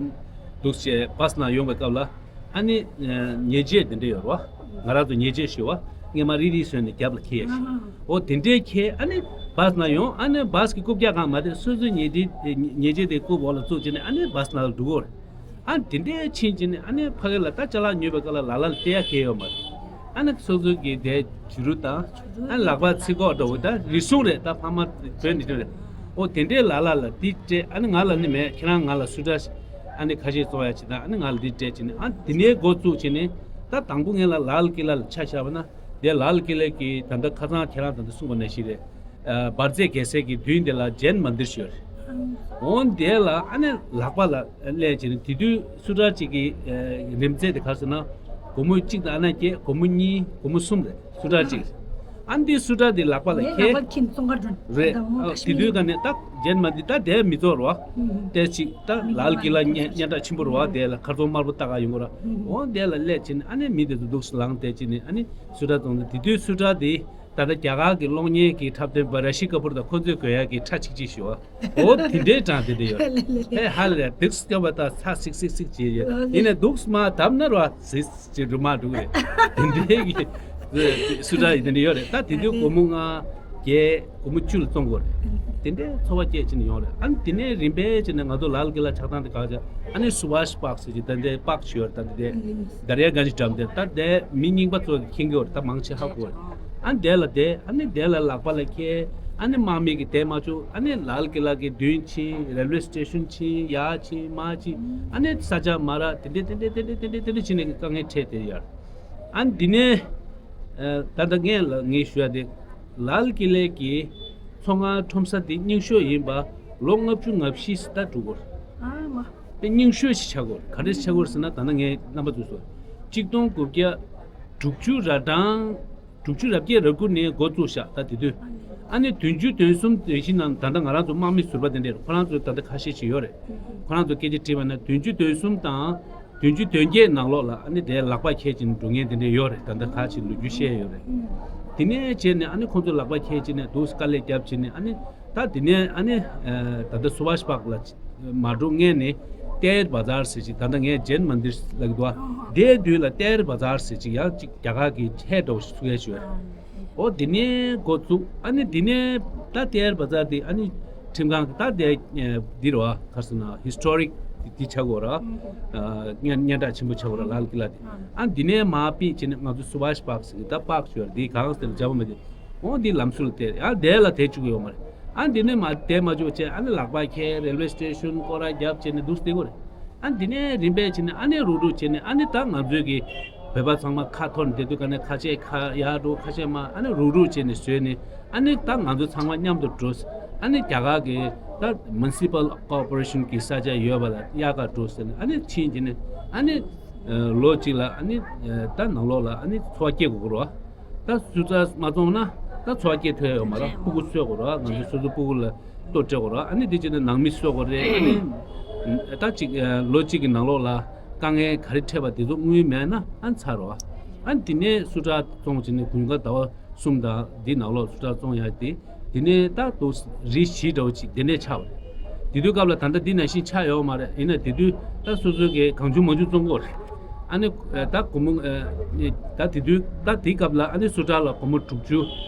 འདུག་བྱས་བཱས་ནང་ཡོང་བའི་སྐབས་ལ། ཨ་ནི་ཨ་ཉལ་ཆས་དེ་འདྲ་ཡོད་རེད་བ། ང་རང་ཚོ་ཉལ་ཆས་ཞུ་བ། སྔན་མ་རིལ་རིལ་བཟོས་ནས་རྒྱབ་ལ་འཁྱེར་ཡག་ཞིག་འོ་དེ་འདྲས་འཁྱེར། ཨ་ནི་བཱས་ནང་ཡོང་། ཨ་ནི་བཱས་ཀྱི་རྐུབ་བཀྱག་སྒང་མ་བསྡད། སོ་སོའི་ཉལ་ཆས་དེ་ཉལ་ཆས་དེ་རྐུབ་འོག་ལ་བཙུགས་བྱས་ནས། ཨ་ནི་བཱས་ནང་ལ་འགྲོ་གི་ཡོད་རེད། ཨ་དེ་འདྲས་ཕྱིན་བྱས་ནས། ཨ་ནི་ཕ་གི་ལ་ད་ཅ་ལག་ཉོས་པའི་སྐབས་ལ་ལ་ལ་ལ་སྤྲད་ཡག་གང་ཡང་ཡོད་མ་རེད། ཨ་ནི་སོ་སོ་གི་དེ་བྱུ་རུ་དང་། ཨ་ནི་ལག་པ་ཚིགས་ཁོག་འདྲ་བོ། ད་རིགས་གཞུང་རེད། ད་ཕ་མ་བོད་འདི་འདྲ་རེད། འོ་དེ་འདྲས་ལ་ལ་ལ་དེ་སྤྲད། ཨ་ནི་ང་ལ་ནི་མེད། ཁྱེད་རང་ང་ལ་སུ་ཊར་ཨ་ནི་ཁ་ཤས་བཙོང་ཡག་བྱེད་དང་། ཨ་ནི་ང་ལ་འདི་སྤྲད་བྱས་ནས། ཨ་དེ་ནས་འགོ་བཙུགས་བྱས་ནས། ད་དང་པོ་ངས་ལ་ལཱལ་ཀི་ལ་ལ་ཆ་བཞག་པ་ན། དེ་ལཱལ་ཀི་ལ་གི་ད་ལྟ་ཁ་སང་ཁྱེད་རང་ད་ལྟ་གསུངས་པ་ནང་བཞིན་རེད། ཨ་འབར་རྫས་རྒྱལ་སྲས་ཀྱི་མདུན་དེ་ལ་ཇེན་མན་དིར་ཞིག་ཡོད་རེད། འོ་དེ་ལ་ཨ་ནི་ལག་པ་ལ་སླེབས་བྱས་ནས། དེ་དུས་སུ་ཊར་གཅིག་གི་ཨ་རིམ་ཚད་དེ་ག་རེ་ཟེར་ན། སྒོར་མོ་གཅིག་དང་ཨ་ན་བརྒྱད། སྒོར་མོ་གཉིས། སྒོར་མོ་གསུམ་རེད། སུ་ཊར་གཅིག་ཨ་འདི་སུ་ཊར་འདི་ལག་པ་ལ་ངའི་ལག་ཁྱེར་པར་ཁྱིམ་བཙོང་གར་འགྲོ་རེད། ད་འོ་ཨ་ཁ་ཤི་དེ་མི་དུས་ག་ནས་ད་ཇེན་མན་དིར་ད་དེ་མི་ཚོར་བ། ཨུམ། དེ་གཅིག་ད་ལཱལ་ཀི་ལ་སྙན་སྙན་གྲགས་ཆེན་པོ་རེད་བ། དེ་ལ་མཁར་རྫོང་དམར་པོ་ལྟ་ག་ཡོང་གི་ར། ཨུམ། འོ་དེ་ལ་སླེབས་བྱས་ནས། ཨ་ནི་མི་དེ་ཚོ་འདུག་སེ་ལངས་བསྡད་བྱས་ནས། ཨ་ནི་སུ་ཊར་བཙོང་དུས། དེ་དུས་སུ་ཊར་དེ་ད་ལྟ་རྒྱ་གར་གྱི་གློག་བརྙན་གྱི་འཁྲབ་སྟོན་པ་ར་ཤི་ཀ་པུར་དང་ཁོ་ཚོས་གོན་ཡག་གི་ཁྲ་ཆིག་ཆིག་ཞུ་བ། འོ་དེ་འདྲའི་གྲངས་དེ་འདྲ་ཡོད་རེད། ཧེ་ཧ་ལས་རེད། འདུག་སེ་སྐྱོབ་པ་དང་ཚ་སིག་སིག་སིག་བྱེད་ཡོད། ཡིན་ནའི་འདུག་སེ་མར་བརྡབ་ན་ར་སིག་སིག་བྱེད་འགྲོ་མ་འགྲོ་གི་རེད། དེ་འདྲའི་གི་སུ་ཊར་དེ་འདྲ་ཡོད་རེད། ད་དེ་དུས་སྒོར་མོ་ལྔ་བརྒྱད། སྒོར་མོ་བཅུ་ལ་བཙོང་དགོས་རེད། དེ་འདྲའི་འཚོ་བ་སྐྱེལ་བྱས་ནས་ཡོང་རེད། ཨ་ནི་དེ་ནས་རིམ་པས་བྱས་ནས་ང་ཚོ་ལཱལ་ཀི་ལ་ཆགས་སྟངས་དེ་ག་ཅིག་ཨ་ནི་སུ་བྷཱཤ་པཱརྐ་ཟེར་གྱི་ད་ལྟའི་པཱརྐ་ཞིག་ཡོད་རེད། ད་ལྟ་དེ་དར་ཡ་གན་ཇི་འགྲམ་དེ། ད་དེ་མི་རྙིང་པ་ཚོ་མཁྱེན་གྱི་ཡོད་རེད། ད་མང་ཆེ་ཧ་གོ་རེད། ཨ་ནི་དེ་ལ་དེ། ཨ་ནི་དེ་ལ་ལག་པ་ལ་འཁྱེར། ཨ་ནི་དམག་མི་གིས་དེད་མ་བཅུག་ཨ་ནི་ལཱལ་ཀི་ལ་གི་མདུན་ཕྱིན། རེལ་ཝེ་སི་ཊེ་ཤན་ཕྱིན། ཡར་ཕྱིན་མར་ཕྱིན། ཨ་ནི་ས་ཆ་མ་རག་དེ་འདྲས་དེ་འདྲས་དེ་འདྲས་དེ་འདྲས་དེ་འདྲས་བྱས་ནས་དཀའ་ངལ་འཕྲད་བསྡད་ཡོད་རེད། ཨ་ནི་འདི་ནས་ཨ་ད་ལྟ་ངས་ལ་ངས་ཞུ་ཡ་དེ། ལཱལ་ཀི་ལའི་གི་མཚོ་སྔོན་ཁྲོམ་ས་འདི་རྙིང་ཤོས་ཡིན་པ་ལོ་ལྔ་བཅུ་ང་བཞི་ཙམ་ད་འགྲོ་གི་ཡོད་རེད། ཨ་མ། དེ་རྙིང་ཤོས་ཤིག་ཆགས་ཀྱི་ཡོད་རེད། ག་རེ་ཆགས་ཀྱི་ཡོད་རེད་ཟེར་ན། ད་ལྟ་ངས་རྣམ་པ་ཚོས་སོ། གཅིག་སྟོང་དགུ་བརྒྱ་དྲུག་ཅུ་ར་གྲངས། དྲུག་ཅུ་ར་བརྒྱད་ར་དགུ་ནས་འགོ་བཙུགས་ཤག་ད་དེ་དུས། ཨ་ནི་བདུན་ཅུ་དོན་གསུམ་དེ་བཞིན་ནང་ད་ལྟ་ང་རང་ཚོ་དམག་མི་ཟུར་པ་དེ་འདྲས། ཁོ་རང་ཚོ་ད་ལྟ་ཁ་ཤས་ཤིག་ཡོད་རེད། ཁོ་རང་ཚོ་སྐད་ཆ་དྲིས་པ་ན། བདུན་ཅུ་དོན་གསུམ་དང་བདུན་ཅུ་དོན་བརྒྱད་ནང་ལོགས་ལ་ཨ་ནི་དེ་ལག་པ་འཁྱེར་བྱས་ནས་འགྲོ་མཁན་དེ་འདྲས་ཡོད་རེད། ད་ལྟ་ཁ་ཅིག་ལོ་རྒྱུས་བཤད་ཡོད་རེད། དེ་ནས་བྱས་ནས་ཨ་ནི་ཁོང་ཚོ་ལག་པ་འཁྱེར་བྱས་ནས་འདུག་སེ་དཀའ་ལས་བརྒྱབ་བྱས་ནས། ཨ་ནི་ད་དེ་ནས་ཨ་ནི་ཨ་ད་ལྟ་སུ་བྷཱཤ་པཱརྐ་ལ་མ་འགྲོ་སྔོན་ནས་ཏེར་བ་ཛར་ཟེར་ཅིག་ད་ལྟ་ངས་ཇེན་མན་དིར་ལབ་ཀྱི་འདུག་ཨ། དེའི་མདུན་ལ་ཏེར་བ་ཛར་ཟེར་ཅིག་ཡང་ཅིག་རྒྱ་གར་གྱི་ཧེཌ་ཨོ་ཕི་སི་ཚུགས་ཡ་ཞུ་ཡ། འོ་དེ་ནས་འགོ་བཙུགས། ཨ་ནི་དེ་ནས་ད་ཏེར་བ་ཛར་དེ་ཨ་ནི་ཁྲིམས་ཁང་གི་ད་དེ་འདི་རེད་བ། ག་རེ་ཟེར་ན། ཧི་སི་ཊོ་རིག་དེ་ཆགས་ཀྱི་ཡོད་རེད། ཨ་སྙན་སྙན་གྲགས་ཆེན་པོ་ཆགས་ཀྱི་ཡོད་རེད། ལཱལ་ཀི་ལ་དེ། ཨ་དེ་ནས་མར་ཕུད་བྱས་ནས་ང་ཚོ་སུ་བྷཱཤ་པཱརྐ་ཟེར་གྱི་ད་པཱརྐ་ཞིག་ཡོད་རེད། དེ་གང་ཟེར་ལ་རྒྱ་བོད་མི་དེ། འོ་འདི་ལམ་ཟུར་ལ་བལྟས། ཡང་དེ་ལ་དེད་བཅུག་གི་ཡོད་མ་རེད། ཨ་འདི་ནས་མ་བསྡད་མ་བཅུག་བྱས་ཨ་ནི་ལག་པ་འཁྱེར་རེལ་ཝེ་སི་ཊེ་ཤོན་སྐོར་ར་རྒྱབ་བྱས་ནས་འདུག་སྟེ་གོ་རེད། ཨ་འདི་ནས་རིམ་པས་བྱས་ནས་ཨ་ནི་རུག་རུག་བྱས་ནས་ཨ་ནི་ད་ང་ཚོའི་གི་བོད་པ་ཚང་མ་ཁ་འཐོར་ནས་བསྡད་དུས་ག་ནས་ཁ་ཤས་ཁ་ཡར་འགྲོ། ཁ་ཤས་མར། ཨ་ནི་རུག་རུག་བྱས་ནས་བཟོས་ནས་ཨ་ནི་ད་ང་ཚོ་ཚང་མ་མཉམ་དུ་འགྲོ། ཨ་ནི་རྒྱ་གར་གི་ད་མུ་ནི་སི་པལ་ཀོར་པོ་རེ་ཤོན་གི་ས་ཆ་ཡོད་པ་ལ་དབྱར་ཁ་འགྲོ་ཟེར་ནས་ཨ་ནི་ཕྱིན་བྱས་ནས་ཨ་ནི་ལོ་གཅིག་ལ་ཨ་ནི་ད་ནང་ལོགས་ལ་ཨ་ནི་འཚོ་བ་སྐྱེལ་དགོས་ཀྱི་རེད་བ། ད་སུ་ཙ་མ་བཙོང་ན་ད་འཚོ་བ་སྐྱེལ་ཐུབ་ཡ་ཡོད་མ་རེད། ཕྲུ་གུ་གསོ་དགོས་རེད་བ། ང་ཚོ་སོ་སོའི་ཕྲུ་གུ་ལ་ལྟོ་སྤྲད་དགོས་རེད་བ། ཨ་ནི་དེ་བྱས་ནས་ནང་མི་གསོ་དགོས་རེད། ཨ་ནི་ད་ཅིག་ལོ་གཅིག་གི་ནང་ལོགས་ལ་དཀའ་ངལ་ག་རེ་འཕྲད་པ་དེ་ཚོ་དངུལ་མེད་ན་ཨ་ཚར་རེད་བ། ཨ་ནི་དེ་ནས་སུ་ཙ་བཙོང་བྱས་ནས་དགུན་ཁ་ཟླ་བ་གསུམ་དང་འདི་ནང་ལོགས་སུ་ཁྲག་བཙོང་ཡག་དེ། དེ་ནས་ད་དུ་རི་བཞི་འདྲ་བོ་ཅིག་དེ་ནས་ཆགས་པ་རེད། དེ་དུས་སྐབས་ལ་ད་ལྟ་འདི་ནང་བཞིན་ཆགས་ཡོད་མ་རེད། ཡིན་ན་དེ་དུས་ད་སོ་སོའི་གི་གང་བྱུང་མང་བྱུང་བཙོང་གི་ཡོད་རེད། ཨ་ནི་ད་སྒོར་མོ་ད་དེ་དུས་ད་དེའི་སྐབས་ལ་ཨ་ནི་སུ་ཁྲག་ལ་སྒོར་མོ་དྲུག་ཅུ།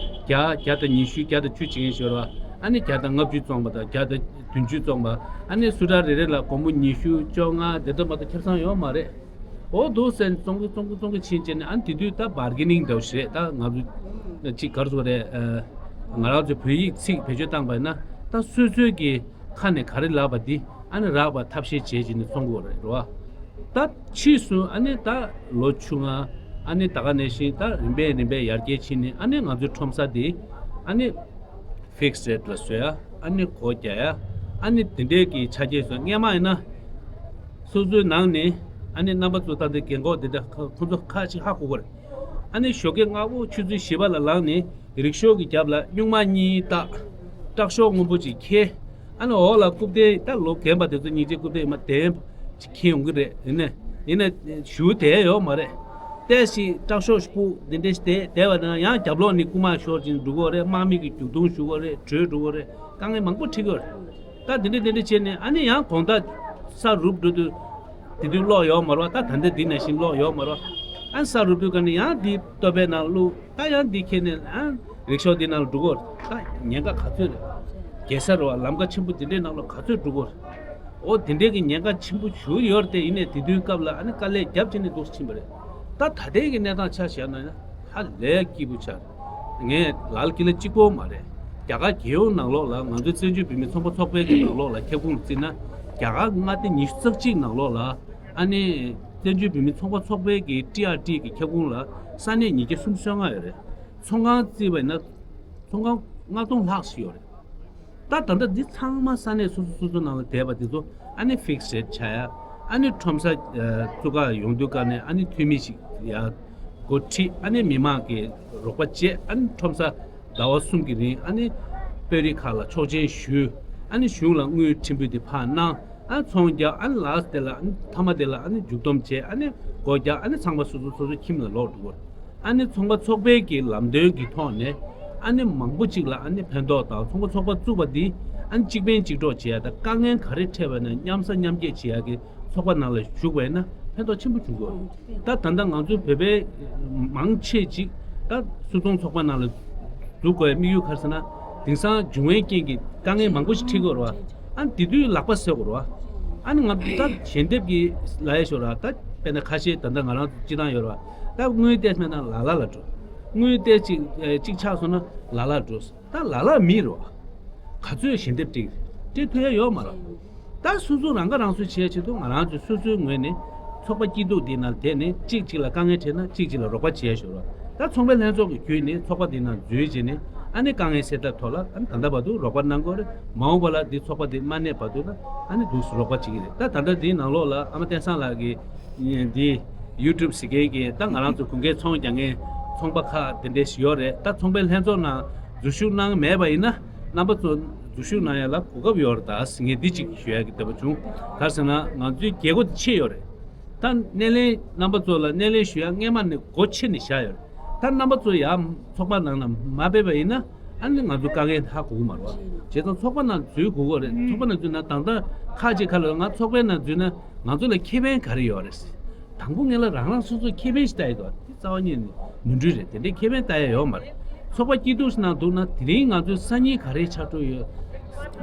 བརྒྱ། བརྒྱ་དང་ཉི་ཤུ། བརྒྱ་དང་བཅུ་བྱེད་མཁན་ཞིག་ཡོད་རེད་བ། ཨ་ནི་བརྒྱ་དང་ལྔ་བཅུ་བཙོང་པ་དང་བརྒྱ་དང་བདུན་ཅུ་བཙོང་པ། ཨ་ནི་སུ་ཁྲག་རེ་རེ་ལ་སྒོར་མོ་ཉི་ཤུ་བཅོ་ལྔ་དེ་ལྟར་མ་གཏོགས་ཁེ་བཟང་ཡོད་མ་རེད། འོ་འདུག་ཟེར་ནས་བཙོང་གི་བཙོང་གི་བཙོང་གི་ཕྱིན་བྱས་ནས་ཨ་ནི་དེ་དུས་ད་བར་གེ་ནིང་འདྲ་བོ་ཞིག་རེད། ད་ང་ཚོ་གཅིག་ག་རེ་ཟེར་དགོས་རེད། ཨ། ང་རང་ཚོའི་བོད་ཡིག་ཚིག་བེད་སྤྱོད་བཏང་པ་ཡིན་ན་ད་སོ་སོའི་གི་ཁ་ནས་ག་རེ་ལབ་པ་འདི་ཨ་ནི་རག་པ་ཐབས་ཤེས་བྱས་བྱས་ནས་བཙོང་གི་ཡོད་རེད་རེད་བ། ད་ཕྱིས་སུ་ཨ་ནི་ད་ལོ་བཅོ་ལྔ་ཨ་ནི་ད་ག་ནང་བཞིན་ད་རིམ་པས་རིམ་པས་ཡར་རྒྱས་ཕྱིན་ནས་ཨ་ནི་ང་ཚོའི་ཁྲོམ་ས་འདི་ཨ་ནི་ཕིག་སི་རེ་ཊི་ལ་བཟོ་ཡ། ཨ་ནི་སྒོ་རྒྱག་ཡ། ཨ་ནི་དེ་འདྲའི་གི་ཆ་རྐྱེན་བཟོ། སྔས་མ་ཡིན་ན་སོ་སོའི་ནང་ནས་ཨ་ནི་རྣམ་པ་ཚོ་ད་ལྟ་རྒན་འཁོགས་འདི་འདྲ་ཁོ་ཚོ་ཁ་ཅིག་ཧ་གོ་གི་རེད། ཨ་ནི་ཞོགས་ཀས་སྔ་པོ་ཆུ་ཚོད་བཞི་པ་ལ་ལངས་ནས་རིག་ཤོག་གི་རྒྱབ་ལ་སྨྱུག་མ་གཉིས་བཏགས། སྐྲག་ཤོག་སྔོན་པོ་ཅིག་འཁྱེར། ཨ་ནི་འོག་ལ་རྐུབ་སྟེགས། ད་ལོ་རྒན་པ་དེ་ཚོ་སྙིང་རྗེ། རྐུབ་སྟེགས་མར་དེ་ཅིག་འཁྱེར་ཡོང་གི་རེད། ཡིན་ནའི་ཡིན་ནའི་གཞུག་བསྡད་ཡོད་མ་རེད། ཏོག་ཙམ་སྐྲག་ཤོག་ཅིག་ཕུབ། འདི་འདྲ་ཞིག་བསྡད་བསྡད་པ་དང་ཡང་རྒྱབ་ལོགས་ནས་རྐུ་མ་ཤོར་ཅིག་འགྲོ་གི་རེད། དམག་མི་གིས་རྒྱུག་རྡུང་ཞུ་གི་རེད། བྲོས་འགྲོ་གི་རེད། དཀའ་ངལ་མང་པོ་འཕྲད་ཀྱི་ཡོད་རེད། ད་འདི་འདྲ་འདི་འདྲ་བྱས་ནས་ཨ་ནི་ཡང་དགོང་དག་ས་རུབ་འགྲོ་དུས་དེ་དུས་གློག་ཡོད་མ་རེད་བ། ད་ད་ལྟ་འདི་ནང་བཞིན་གློག་ཡོད་མ་རེད་བ། ཨ་ནི་ས་རུབ་དུས་ག་ནས་ཡང་འདི་ལྟོ་ཕད་ནང་བླུགས། ད་ཡང་འདི་འཁྱེར་ནས་ཨ་རིག་ཤོག་འདི་ནང་ལ་འགྲོ་གི་ཡོད་རེད། ད་ཉེན་ཁ་ག་ཚོད་རེད། རྒྱལ་ས་རེད་བ། ལམ་ཁ་ཆེན་པོ་འདི་འདྲའི་ནང་ལ་ག་ཚོད་འགྲོ་གི་ཡོད་རེད། འོ་དེ་འདྲའི་གི་ཉེན་ཁ་ཆེན་པོ་ཞེ་པོ་ཡོད་རེད་དེ། ཡིན་ནའི་དེ་དུས་སྐབས་ལ་ཨ་ནི་དཀའ་ལས་རྒྱབ་བྱས་ནས་འདུག་ཕྱིན་པ་རེད། ད་ད་ལྟའི་གི་གནས་སྟངས་ཆ་བཞག་ན་ཧ་ལས་སྐྱིད་པོ་ཆགས་རེད། ངས་ལ་ལ་ཀི་ལ་གཅིག་པོ་མ་རེད། རྒྱ་གར་རྒྱལ་ཡོངས་ནང་ལོགས་ལ་ང་ཚོའི་བཙན་བྱོལ་བོད་མིའི་ཚོང་པ་ཚོགས་པའི་གི་ནང་ལོགས་ལ་ཁྱབ་ཁོངས་བརྩིས་ན་རྒྱ་གར་མངའ་སྡེ་ཉི་ཤུ་རྩ་གཅིག་ནང་ལོགས་ལ་ཨ་ནི་བཙན་བྱོལ་བོད་མིའི་ཚོང་པ་ཚོགས་པའི་གི་ཊི་ཨར་ཊི་གི་ཁྱབ་ཁོངས་ལ་ས་གནས་ཉིས་བརྒྱ་སུམ་ཅུ་སོ་ལྔ་ཡོད་རེད། ཚོང་ཁང་བརྩིས་པ་ཡིན་ན་ཚོང་ཁང་ལྔ་སྟོང་ལྷག་ཞིག་ཡོད་རེད། ད་ད་ལྟ་འདི་ཚང་མ་ས་གནས་སོ་སོ་སོ་སོ་ནང་ལ་བསྡད་པ་འདི་ཚོ་ཨ་ནི་ཕིག་སི་རེ་ཊི་ཆགས་ཡ། ཨ་ནི་ཁྲོམ་ས་ཨ་བཙུགས་ག་ཡོང་དུས་ག་ནས་ཨ་ནི་འཐུས་མི་ཞིག་ཡ་འགོ་ཁྲིད། ཨ་ནི་མི་མང་གི་རོགས་པ་བྱས། ཨ་ནི་ཁྲོམ་ས་ཟླ་བ་གསུམ་གྱི་རིང་ཨ་ནི་དཔོན་རིགས་ཁག་ལ་ཆོག་མཆན་ཞུས། ཨ་ནི་གཞུང་ལ་དངུལ་ཕྲན་བུ་དེ་ཕར་གནང་། ཨ་ཚོང་རྒྱག་ཨ་ནི་ལ་དེ་ལ་ཨ་ནི་མཐའ་མ་དེ་ལ་ཨ་ནི་མཇུག་སྡོམ་བྱས། ཨ་ནི་སྒོ་རྒྱག་ཨ་ནི་ཚང་མ་སོ་སོ་སོ་སོའི་ཁྱིམ་ལ་ལོག་འགྲོ་གི་ཡོད་རེད། ཨ་ནི་ཚོང་པ་ཚོགས་པའི་གི་ལམ་སྟོན་གྱི་ཐོག་ནས་ཨ་ནི་མང་པོ་ཅིག་ལ་ཨ་ནི་ཕན་ཐོགས་དང་། ཚོང་པ་ཚོགས་པ་བཙུགས་པ་འདི་ཨ་ནི་གཅིག་ཕན་གཅིག་གྲོགས་བྱེད་ཡ་དང་། དཀའ་ངལ་ག་རེ་འཕྲད་པ་ན་མཉམ་ཟ་མཉམ་སྐྱེད་བྱེད་ཡ་གི་ཚོགས་པ་ནང་ལ་ཞུགས་པ་ཡིན་ན་ཕན་ཐོགས་ཆེན་པོ་བྱུང་གི་ཡོད་རེད། ད་ད་ལྟ་ང་ཚོ་བོད་པའི་མང་ཆེ་ཅིག་ད་སུད་ཚོང་ཚོགས་པ་ནང་ལ་འཛུལ་དགོས་ཡ་དམིགས་ཡུལ་ག་རེ་ཟེར་ན། དེང་སང་འབྱུང་བའི་རྐྱེན་གྱིས་དཀའ་ངལ་མང་པོ་ཞིག་འཕྲད་ཀྱི་ཡོད་རེད་བ། ཨ་ནི་དེ་དུས་ལག་པ་སེལ་དགོས་རེད་བ། ཨ་ནི་ང་ད་ཞལ་འདེབས་ཀྱི་ལབ་ཡ་ཞོར་ར། ད་དཔེར་ན་ཁ་ཤས་ད་ལྟ་ང་རང་ཚོ་སྤྱི་བཏང་ཡོད་རེད་བ། ད་དངུལ་ཏོག་ཙམ་མེད་ན་ལ་ལ་ལ་འགྲོ། དངུལ་ཏོག་ཙམ་ཅིག་ཨེ་གཅིག་ཆག་སོང་ན་ལ་ལ་འགྲོ། ད་ལ་ལ་མི་རེད་བ། ག་ཚོད་ཞལ་འདེབས་སྤྲད་སྤྲད་ཐུབ་ཡ་ཡོད་མ་རེད། ད་སོ་སོ་རང་ཁ་རང་གསོ་བྱེད་ཡ་ཆེད་དུ་ང་རང་ཚོས་སོ་སོའི་ངོས་ནས་ཚོགས་པ་སྐྱིད་སྡུག་འདི་ནང་བསྡད་ནས་གཅིག་གཅིག་ལ་དཀའ་ངལ་འཕྲད་ན་གཅིག་གཅིག་ལ་རོགས་པ་བྱེད་ཡ་ཞོར་ར། ད་ཚོང་པའི་ལྷན་ཚོགས་ཀྱི་བརྒྱུད་ནས་ཚོགས་པ་འདི་ནང་འཛུལ་བྱས་ནས་ཨ་ནི་དཀའ་ངལ་སེལ་ཐབས་ཐོག་ལ་ཨ་ནི་ད་ལྟ་བར་དུ་རོགས་པ་གནང་གི་ཡོད་རེད། མ་འོངས་པ་ལ་འདི་ཚོགས་པ་འདི་མ་གནས་བར་དུ་ལ་ཨ་ནི་འདུག་སེ་རོགས་པ་བྱེད་ཀྱི་རེད། ད་ད་ལྟ་འདིའི་ནང་ལོགས་ལ་ཨ་མ་བསྟན་བཟང་ལགས་ཀྱིས་འདི་ཡུ་ཊུབ་ཟེར་མཁན་གྱི་ད་ང་རང་ཚོ་དགུན་ཁའི་ཚོང་རྒྱག་མཁན་ཚོང་པ་ཁག་དེ་འདྲས་ཞིག་ཡོད་རེད། ད་ཚོང་པའི་ལྷན་ཚོགས་ནང་འཛུལ་ཞུགས་གནང་མེད་པ་ཡིན་ན་རྣམ་པ་ཚོ་འཛུལ་ཞུགས་གནང་ཡ་ལ་གོ་སྐབས་ཡོད་རེད། ད་ངས་འདི་གཅིག་ཞུ་ཡ་གི་འདོད་པ་བྱུང་། ག་རེ་ཟེར་ན་ང་ཚོའི་རྒྱལ་སྒོ་དེ་ཕྱེ་ཡོད་རེད། ད་སྣེ་ལེན་རྣམ་པ་ཚོ་ལ་སྣེ་ལེན་ཞུ་ཡ་སྔས་མ་ནས་སྒོ་ཕྱེ་ནས་བཞག་ཡོད་རེད། ད་རྣམ་པ་ཚོ་ཡར་ཚོགས་པ་ནང་ལ་མ་ཕེབས་པ་ཡིན་ན་ཨ་ནི་ང་ཚོ་དཀའ་ངལ་ཧ་གོ་གི་མ་རེད་བ། བྱས་ཙང་ཚོགས་པ་ནང་འཛུལ་དགོས་ཀྱི་རེད། ཚོགས་པ་ནང་འཛུལ་ན་ད་ལྟ་ཁ་ཅིག་ཁ་ལ་ང་ཚོགས་པའི་ནང་འཛུལ་ན་ང་ཚོ་ལ་ཁེ་ཕན་ག་རེ་ཡོད་རེད། དང་པོ་ངེད་ལ་རང་རང་སོ་སོའི་ཁེ་ཕན་ཞིག་ལྟ་ཡི་འདུག་དེ་རྩ་བ་ཉིད་ནས་ནོར་འཁྲུལ་རེད། དེ་འདྲའི་ཁེ་ཕན་ལྟ་ཡ་ཡོད་མ་རེད། ཚོགས་པ་སྐྱིད་སྡུག་ཞིག་ནང་འདུག་ན་དེ་རིང་ང་ཚོའི་སང་ཉིན་ག་རེ་ཆགས་འགྲོ་ཡོད།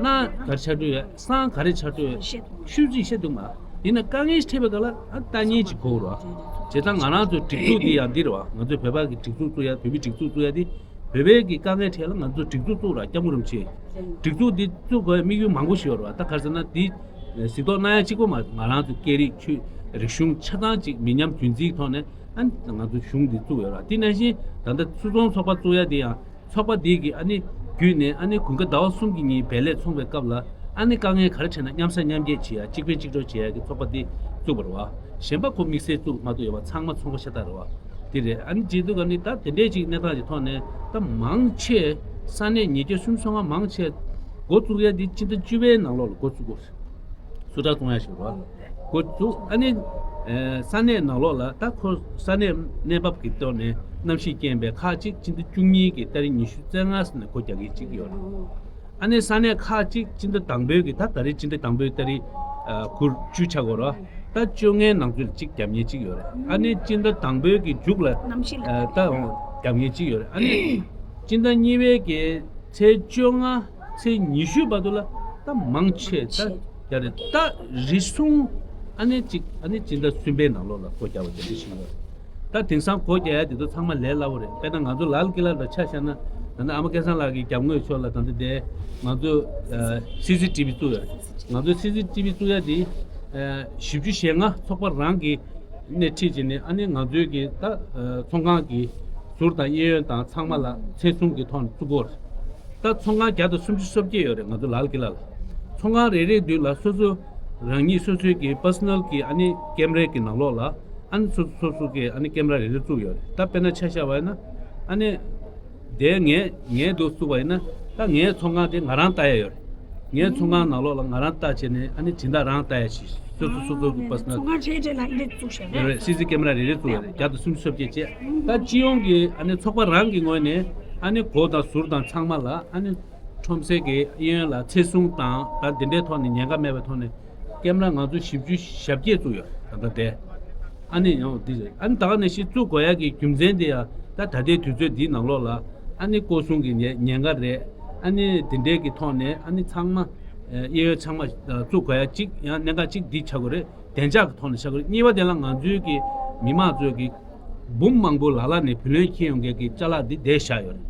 གནངས་ག་རེ་ཆགས་འགྲོ་ཡོད། སང་ག་རེ་ཆགས་འགྲོ་ཡོད། ཤེས་ཐུབ། ཤུལ་ཅིག་ཤེས་ཐུབ་མ། ཡིན་ན་དཀའ་ངལ་ཞིག་འཕྲད་པའི་སྐབས་ལ་ཨ་ལྟ་ཉན་ཅིག་དགོས་རེད་བ། བྱས་ཙང་ང་རང་ཚོའི་སྒྲིག་འཛུགས་འདི་ཡང་འདི་རེད་བ། ང་ཚོའི་བོད་པ་གི་སྒྲིག་འཛུགས་བཙུགས་ཡ། བོད་མི་སྒྲིག་འཛུགས་བཙུགས་ཡ་འདི་ བོད་པའི་གི་དཀའ་ངལ་འཕྲད་ལ་ང་ཚོ་སྒྲིག་འཛུགས་བཙུགས་ར། སྐྱབས་མགོན་རིན་པོ་ཆེ་སྒྲིག་འཛུགས་འདི་བཙུགས་དགོས་དམིགས་ཡུལ་མང་པོ་ཞིག་ཡོད་རེད་བ། ད་ག་རེ་ཟེར་ན་འདི་གཟིགས་རྟོག་གནང་ཡ་གཅིག་པོ་མ་རེད། ང་རང་ཚོ་སྐད་རིགས་ཆོས་རིག་གཞུང་ཆ་ཚང་གཅིག་མི་ཉམས་རྒྱུན་འཛིན་གྱི་ཐོག་ནས་ཨ་ནི་ང་ཚོ་གཞུང་འདི་བཙུགས་ཡོད་ར། དེ་ནང་བཞིན་ད་ལྟ་སུད་ཚོང་ཚོགས་པ་བཙུགས་ཡ་དེ་ཡང་ཚོགས་པ་འདི་གི་ཨ་ནི་བརྒྱུད་ནས་ཨ་ནི་དགུན་ཁ་ཟླ་བ་གསུམ་གྱི་ཉིན་བལ་ལས་འཚོང་པའི་སྐབས་ལ་ཨ་ནི་དཀའ་ངལ་ག་རེ་འཕྲད་ན་མཉམ་ཟ་མཉམ་སྐྱེལ་བྱེད་ཡ། གཅིག་ཕན་གཅིག་གྲོགས་བྱེད་ཡ་གི་ཚོགས་པ་འདི་བཙུགས་པ་རེད་བ། གཞན་པ་ཁོ་དམིགས་བསལ་བཙུགས་མ་ཐུབ་ཡོད་པ། ཚང་མ་ཚོང་པ་ཤ་སྟག་རེད་བ། དེ་རེད། ཨ་ནི་བྱེད་དུས་ག་ནི་ད་དེ་འདྲའི་ཅིག་གནས་སྟངས་ཀྱི་ཐོག་ནས་ད་མང་ཆེ་ས་གནས་ཉིས་བརྒྱ་སུམ་ཅུ་སོ་ལྔ་མང་ཆེ་འགོ་བཙུགས་ཡ་འདི་སྤྱི་ཟླ་བཅུ་པའི་ནང་ལོགས་ལ་འགོ་བཙུགས་དགོས། སུ་ཊར་བཙོང་ཡ་ཞིག་རེད་བ། འགོ་བཙུགས། ཨ་ནི་ས་གནས་ནང་ལོགས་ལ་ད་ཁོ་ས་གནས་གནས་བབ་ཀྱི་ཐོག་ནས་གནམ་གཤིས་རྐྱེན་པས་ཁག་ཅིག་སྤྱི་ཟླ་བཅུ་གཉིས་ཀྱི་ཏ་རིག་ཉི་ཤུ་རྩ་ལྔ་ནས་སྒོ་རྒྱག་གི་ཅིག་ཡོད་རེད། ཨ་ནི་ས་གནས་ཁག་ཅིག་སྤྱི་ཟླ་དང་པོའི་གི་ད་ད་རེས་སྤྱི་ཟླ་དང་པོའི་ཏ་རིག་ཨ་དགུ་བཅུ་ཆགས་ཀྱི་ཡོད་རེད་བ། ད་བཅོ་ལྔའི་ནང་ཚུད་ལ་གཅིག་རྒྱབ་མཁན་གཅིག་ཡོད་རེད། ཨ་ནི་སྤྱི་ཟླ་དང་པོའི་གི་མཇུག་ལ་གནམ་གཤིས་ལ་ཨ་ད་འོང་རྒྱབ་མཁན་གཅིག་ཡོད་རེད། ཨ་ནི་སྤྱི་ཟླ་གཉིས་པའི་གི་ཚེས་བཅོ་ལྔ་ཚེས་ཉི་ཤུ་བར་དུ་ལ་ད་མང་ཆེ་ད་རྒྱག་རེད། ད་རེ་ཟུང་ཨ་ནི་གཅིག་ཨ་ནི་སྤྱི་ཟླ་གསུམ་པའི་ནང་ལོགས་ལ་སྒོ་རྒྱག་པ་དེ་འདྲ་ཞིག་ཡོད་རེད། ད་དེང་སང་སྒོ་རྒྱག་ཡ་དེ་ཚོ་ཚང་མ་ལས་སླ་བོ་རེད། དཔེར་ན་ང་ཚོ་ལཱལ་ཀི་ལ་ལ་ཆ་བཞག་ན། ད་ལྟ་ཨ་མ་སྐལ་བཟང་ལགས་ཀྱི་རྒྱབ་ངོས་ཕྱོགས་ལ་ད་ལྟ་དེ་ང་ཚོ་ཨ་སི་སི་ཊི་ཝི་བཙུགས་ཡོད་རེད། ང་ཚོ་སི་སི་ཊི་ཝི་བཙུགས་ཡ་དེ་ཨ་བཞི་བཅུ་ཞེ་ལྔ་ཚོགས་པ་རང་གི་སྣེ་ཁྲིད་བྱས་ནས་ཨ་ནི་ང་ཚོའི་གི་ད་ཨ་ཚོང་ཁང་གི་ཟུར་དང་གཡས་གཡོན་དང་ཚང་མ་ལ་ཚེས་གསུམ་གྱི་ཐོག་ནས་བཙུགས་ཡོད་རེད། ད་ཚོང་ཁང་བརྒྱ་དང་སུམ་ཅུ་སོ་བརྒྱད་ཡོད་རེད་ང་ཚོ་ལཱལ་ཀི་ལ་ལ། ཚོང་ཁང་རེ་རེའི་མདུན་ལ་སོ་སོ་རང་ཉིད་སོ་སོའི་གི་པར་སོ་ནལ་གི་ཨ་ནི་ཀེམ་རའི་གི་ནང་ལོགས་ལ་ཨ་ནི་སོ་སོ་སོ་སོ་གི་ཨ་ནི་ཀེམ་ར་རེ་རེ་བཙུགས་ཡོད་རེད། ད་དཔེར་ན་ཆ་བཞག་པ་ཡིན་ན་ཨ་ནི་དེ་ངས་ངས་འདུག་བཙུགས་པ་ཡིན་ན་ད་ངའི་ཚོང་ཁང་དེ་ང་རང་ལྟ་ཡ་ཡོད་རེད། ངའི་ཚོང་ཁང་ནང་ལོགས་ལ་ང་རང་ལྟ་བྱས་ནས་ཨ་ནི་སྦྱིན་བདག་རང་ལྟ་ཡ་ཞིག་སོ་སོ་སོ་སོ་གི་པར་སོ་ནལ་ཚོང་ཁང་ཆེ་གྲས་ལ་འདི་བཙུགས་བཞག་ཡོད་རེད། སི་སི་ཀེམ་ར་རེ་རེ་བཙུགས་ཡོད་རེད། བརྒྱ་དང་སུམ་ཅུ་སོ་བརྒྱད་བཅས། ད་སྤྱི་ཡོངས་ཀྱི་ཨ་ནི་ཚོགས་པ་རང་གི་ངོས་ནས་ཨ་ནི་སྒོ་དང་ཟུར་དང་ཚང་མ་ལ་ཨ་ནི་ཁྲོམ་སའི་གི་གཡས་གཡོན་ལ་ཚེས་གསུམ་དང་ད་འདི་འདྲའི་ཐོག་ནས་ཉེན་ཁ་མེད་པའི་ཐོག་ནས་ཀེམ་ར་ང་ཚོ་བཞི་བཅུ་ཞེ་བརྒྱད་བཙུགས་ཡོད་ད་ལྟ་དེ། ཨ་ནི་ཡང་འདི་རེད། ཨ་ནི་ད་ག་ནང་བཞིན་བཙུགས་དགོས་ཡ་གི་རྒྱུ་མཚན་དེ་ཡང་ད་ད་ལྟའི་དུས་ཚོད་འདིའི་ནང་ལོགས་ལ་ཨ་ནི་སྐོར་སྲུང་གི་ཉེན་ཉེན་ཁ་རེད། ཨ་ནི་འདི་འདྲའི་གི་ཐོག་ནས་ཨ་ནི་ཚང་མ་གཡས་གཡོན་ཚང་མ་བཙུགས་དགོས་ཡ་གཅིག་ཡང་གནད་འགག་གཅིག་འདི་ཆགས་དགོས་རེད། བདེ་འཇགས་ཀྱི་ཐོག་ནས་བཞག་གི་རེད། གཉིས་པ་དེ་ལ་ང་ཚོའི་གི་མི་མང་ཚོས་གི་འབུམ་མང་པོ་ལ་ལ་ནས་བུ་ལོན་འཁྱེར་ཡོང་མཁན་གི་ཅ་ལག་འདི་བསྡད་བཞག་ཡོད་རེད།